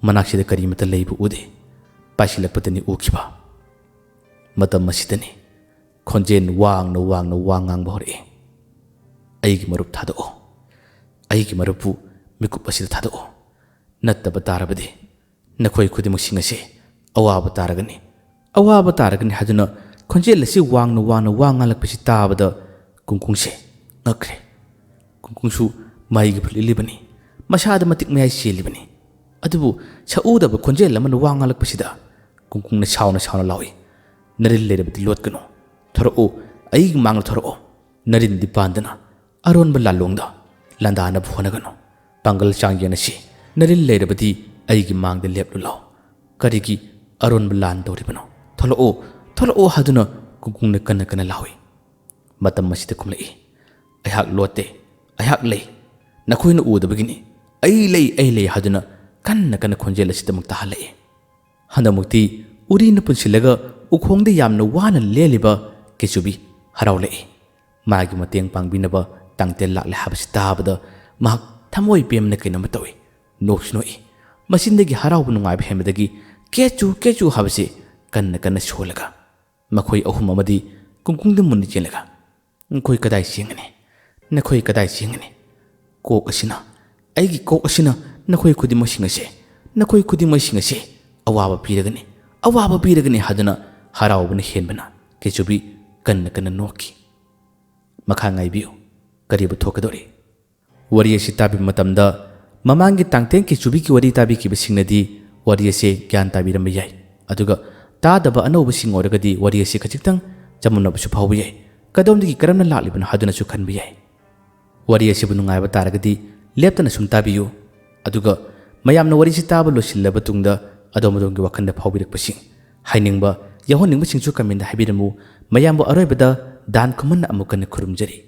ꯃꯅꯥꯛꯁꯤꯗ ꯀꯔꯤꯃꯠꯇ ꯂꯩꯕ ꯎꯗꯦ꯫ ꯄꯥꯏꯁꯤꯜꯂꯛꯄꯗꯅꯤ ꯎꯈꯤꯕ꯫ ꯃꯇꯝ ꯑꯁꯤꯗꯅꯤ ꯈꯣꯟꯖꯦꯜ ꯋꯥꯡꯅ ꯋꯥꯡꯅ ꯋꯥ ꯉꯥꯡꯕ ꯍꯧꯔꯛꯏ꯫ "ꯑꯩꯒꯤ ꯃꯔꯨꯞ ꯊꯥꯗꯣꯛꯑꯣ꯫ ꯑꯩꯒꯤ ꯃꯔꯨꯞꯄꯨ ꯃꯤꯀꯨꯞ ꯑꯁꯤꯗ ꯊꯥꯗꯣꯛꯑꯣ꯫ ꯅꯠꯇꯕ ꯇꯥꯔꯕꯗꯤ ꯅꯈꯣꯏ ꯈꯨꯗꯤꯡꯃꯛꯁꯤꯡ ꯑꯁꯤ ꯑꯋꯥꯕ ꯇꯥꯔꯒꯅꯤ, ꯑꯋꯥꯕ ꯇꯥꯔꯒꯅꯤ" ꯍꯥꯏꯗꯨꯅ ꯈꯣꯟꯖꯦꯜ ꯑꯁꯤ ꯋꯥꯡꯅ ꯋꯥꯡꯅ ꯋꯥ ꯉꯥꯡꯂꯛꯄꯁꯤ ꯇꯥꯕꯗ ꯀꯨꯡꯀꯨꯡꯁꯦ ꯉꯛꯈ꯭ꯔꯦ꯫ ꯀꯨꯡꯀꯨꯡꯁꯨ ꯃꯍꯩꯒꯤ ꯐꯨꯜ ꯏꯜꯂꯤꯕꯅꯤ꯫ ꯃꯁꯥꯗ ꯃꯇꯤꯛ ꯃꯌꯥꯏ ꯆꯦꯜꯂꯤꯕꯅꯤ꯫ ꯑꯗꯨꯕꯨ ꯁꯛꯎꯗꯕ ꯈꯣꯟꯖꯦꯜ ꯑꯃꯅ ꯋꯥ ꯉꯥꯡꯂꯛꯄꯁꯤꯗ ꯀꯨꯡꯀꯨꯡꯅ ꯁꯥꯎꯅ ꯁꯥꯎꯅ ꯂꯥꯎꯏ, "ꯅꯔꯤꯜ ꯂꯩꯔꯕꯗꯤ ꯂꯣꯠꯀꯅꯨ꯫ ꯊꯣꯔꯛꯎ, ꯑꯩꯒꯤ ꯃꯥꯡꯗ ꯊꯣꯔꯛꯎ꯫ ꯅꯔꯤꯟꯗꯤ ꯄꯥꯟꯗꯅ ꯑꯔꯣꯟꯕ ꯂꯥꯜꯂꯣꯡꯗ ꯂꯥꯟꯗꯥꯅꯕ ꯍꯣꯠꯅꯒꯅꯨ꯫ ꯄꯥꯡꯒꯜ ꯆꯥꯡ ꯌꯦꯡꯅꯁꯤ꯫ ꯅꯔꯤꯜ ꯂꯩꯔꯕꯗꯤ ꯑꯩꯒꯤ ꯃꯥꯡꯗ ꯂꯦꯞꯂꯨ ꯂꯥꯎ꯫ ꯀꯔꯤꯒꯤ ꯑꯔꯣꯟꯕ ꯂꯥꯟ ꯇꯧꯔꯤꯕꯅꯣ? ꯊꯣꯛꯂꯛꯑꯣ, ꯊꯣꯛꯂꯛꯑꯣ" ꯍꯥꯏꯗꯨꯅ ꯀꯨꯡꯀꯨꯡꯅ ꯀꯟꯅ ꯀꯟꯅ ꯂꯥꯎꯏ꯫ ꯃꯇꯝ ꯑꯁꯤꯗ ꯈꯨꯝꯂꯛꯏ, "ꯑꯩꯍꯥꯛ ꯂꯣꯠꯇꯦ, ꯑꯩꯍꯥꯛ ꯂꯩ꯫ ꯅꯈꯣꯏꯅ ꯎꯗꯕꯒꯤꯅꯤ꯫ ꯑꯩ ꯂꯩ, ꯑꯩ ꯂꯩ" ꯍꯥꯏꯗꯨꯅ ꯀꯟꯅ ꯀꯟꯅ ꯈꯣꯟꯖꯦꯜ ꯑꯁꯤꯗ ꯑꯃꯨꯛ ꯇꯥꯍꯜꯂꯛꯏ꯫ ꯍꯟꯗꯛꯃꯨꯛꯇꯤ ꯎꯔꯤꯅ ꯄꯨꯟꯁꯤꯜꯂꯒ ꯎꯈꯣꯡꯗ ꯌꯥꯝꯅ ꯋꯥꯅ ꯂꯦꯜꯂꯤꯕ ꯀꯦꯆꯨꯕꯤ ꯍꯔꯥꯎꯂꯛꯏ꯫ ꯃꯥꯒꯤ ꯃꯇꯦꯡ ꯄꯥꯡꯕꯤꯅꯕ ꯇꯥꯡꯇꯦꯜ ꯂꯥꯛꯂꯦ ꯍꯥꯏꯕꯁꯤ ꯇꯥꯕꯗ ꯃꯍꯥꯛ ꯊꯃꯣꯏ ꯄꯦꯟꯕꯅ ꯀꯩꯅꯣꯝꯃ ꯇꯧꯏ꯫ ꯅꯣꯛꯁꯨ ꯅꯣꯛꯏ꯫ ꯃꯆꯤꯟꯗꯒꯤ ꯍꯔꯥꯎꯕ ꯅꯨꯡꯉꯥꯏꯕ ꯍꯦꯟꯕꯗꯒꯤ "ꯀꯦꯆꯨ, ꯀꯦꯆꯨ" ꯍꯥꯏꯕꯁꯤ ꯀꯟꯅ ꯀꯟꯅ ꯁꯣꯜꯂꯒ, ꯃꯈꯣꯏ ꯑꯍꯨꯝ ꯑꯃꯗꯤ ꯀꯨꯡꯀꯨꯡꯗ ꯃꯨꯟꯅ ꯆꯦꯜꯂꯒ, "ꯅꯈꯣꯏ ꯀꯗꯥꯏ ꯆꯦꯟꯒꯅꯤ? ꯅꯈꯣꯏ ꯀꯗꯥꯏ ꯆꯦꯟꯒꯅꯤ? ꯀꯣꯛ ꯑꯁꯤꯅ, ꯑꯩꯒꯤ ꯀꯣꯛ ꯑꯁꯤꯅ ꯅꯈꯣꯏ ꯈꯨꯗꯤꯡꯃꯛꯁꯤꯡ ꯑꯁꯦ, ꯅꯈꯣꯏ ꯈꯨꯗꯤꯡꯃꯛꯁꯤꯡ ꯑꯁꯦ ꯑꯋꯥꯕ ꯄꯤꯔꯒꯅꯤ, ꯑꯋꯥꯕ ꯄꯤꯔꯒꯅꯤ" ꯍꯥꯏꯗꯨꯅ ꯍꯔꯥꯎꯕꯅ ꯍꯦꯟꯕꯅ ꯀꯦꯆꯨꯕꯤ ꯀꯟꯅ ꯀꯟꯅ ꯅꯣꯛꯈꯤ꯫ ꯃꯈꯥ ꯉꯥꯏꯕꯤꯌꯨ, ꯀꯔꯤꯕꯨ ꯊꯣꯛꯀꯗꯧꯔꯤ? ꯋꯥꯔꯤ ꯑꯁꯤ ꯇꯥꯕꯤꯕ ꯃꯇꯝꯗ ꯃꯃꯥꯡꯒꯤ ꯇꯥꯡꯇꯦꯟ ꯀꯦꯆꯨꯕꯤꯒꯤ ꯋꯥꯔꯤ ꯇꯥꯕꯤꯈꯤꯕꯁꯤꯡꯅꯗꯤ ꯋꯥꯔꯤ ꯑꯁꯤ ꯒ꯭ꯌꯥꯟ ꯇꯥꯕꯤꯔꯝꯕ ꯌꯥꯏ꯫ ꯑꯗꯨꯒ ꯇꯥꯗꯕ ꯑꯅꯧꯕꯁꯤꯡ ꯑꯣꯏꯔꯒꯗꯤ ꯋꯥꯔꯤ ꯑꯁꯤ ꯈꯖꯤꯛꯇꯪ ꯆꯃꯝꯅꯕꯁꯨ ꯐꯥꯎꯕ ꯌꯥꯏ꯫ ꯀꯗꯣꯝꯗꯒꯤ ꯀꯔꯝꯅ ꯂꯥꯛꯂꯤꯕꯅꯣ ꯍꯥꯏꯗꯨꯅꯁꯨ ꯈꯟꯕ ꯌꯥꯏ꯫ ꯋꯥꯔꯤ ꯑꯁꯤꯕꯨ ꯅꯨꯡꯉꯥꯏꯕ ꯇꯥꯔꯒꯗꯤ ꯂꯦꯞꯇꯅ ꯁꯨꯝ ꯇꯥꯕꯤꯌꯨ꯫ ꯑꯗꯨꯒ ꯃꯌꯥꯝꯅ ꯋꯥꯔꯤꯁꯤ ꯇꯥꯕ ꯂꯣꯏꯁꯤꯜꯂꯕ ꯇꯨꯡꯗ ꯑꯗꯣꯝ ꯑꯗꯣꯝꯒꯤ ꯋꯥꯈꯜꯗ ꯐꯥꯎꯕꯤꯔꯛꯄꯁꯤꯡ, ꯍꯥꯏꯅꯤꯡꯕ, ꯌꯥꯎꯍꯟꯅꯤꯡꯕꯁꯤꯡꯁꯨ comment ꯍꯥꯏꯕꯤꯔꯝꯃꯨ꯫ ꯃꯌꯥꯝꯕꯨ ꯑꯔꯣꯏꯕꯗ ꯗꯥꯟ ꯈꯨꯃꯟꯅ ꯑꯃꯨꯛ ꯍꯟꯅ ꯈꯨꯔꯨꯝꯖꯔꯤ꯫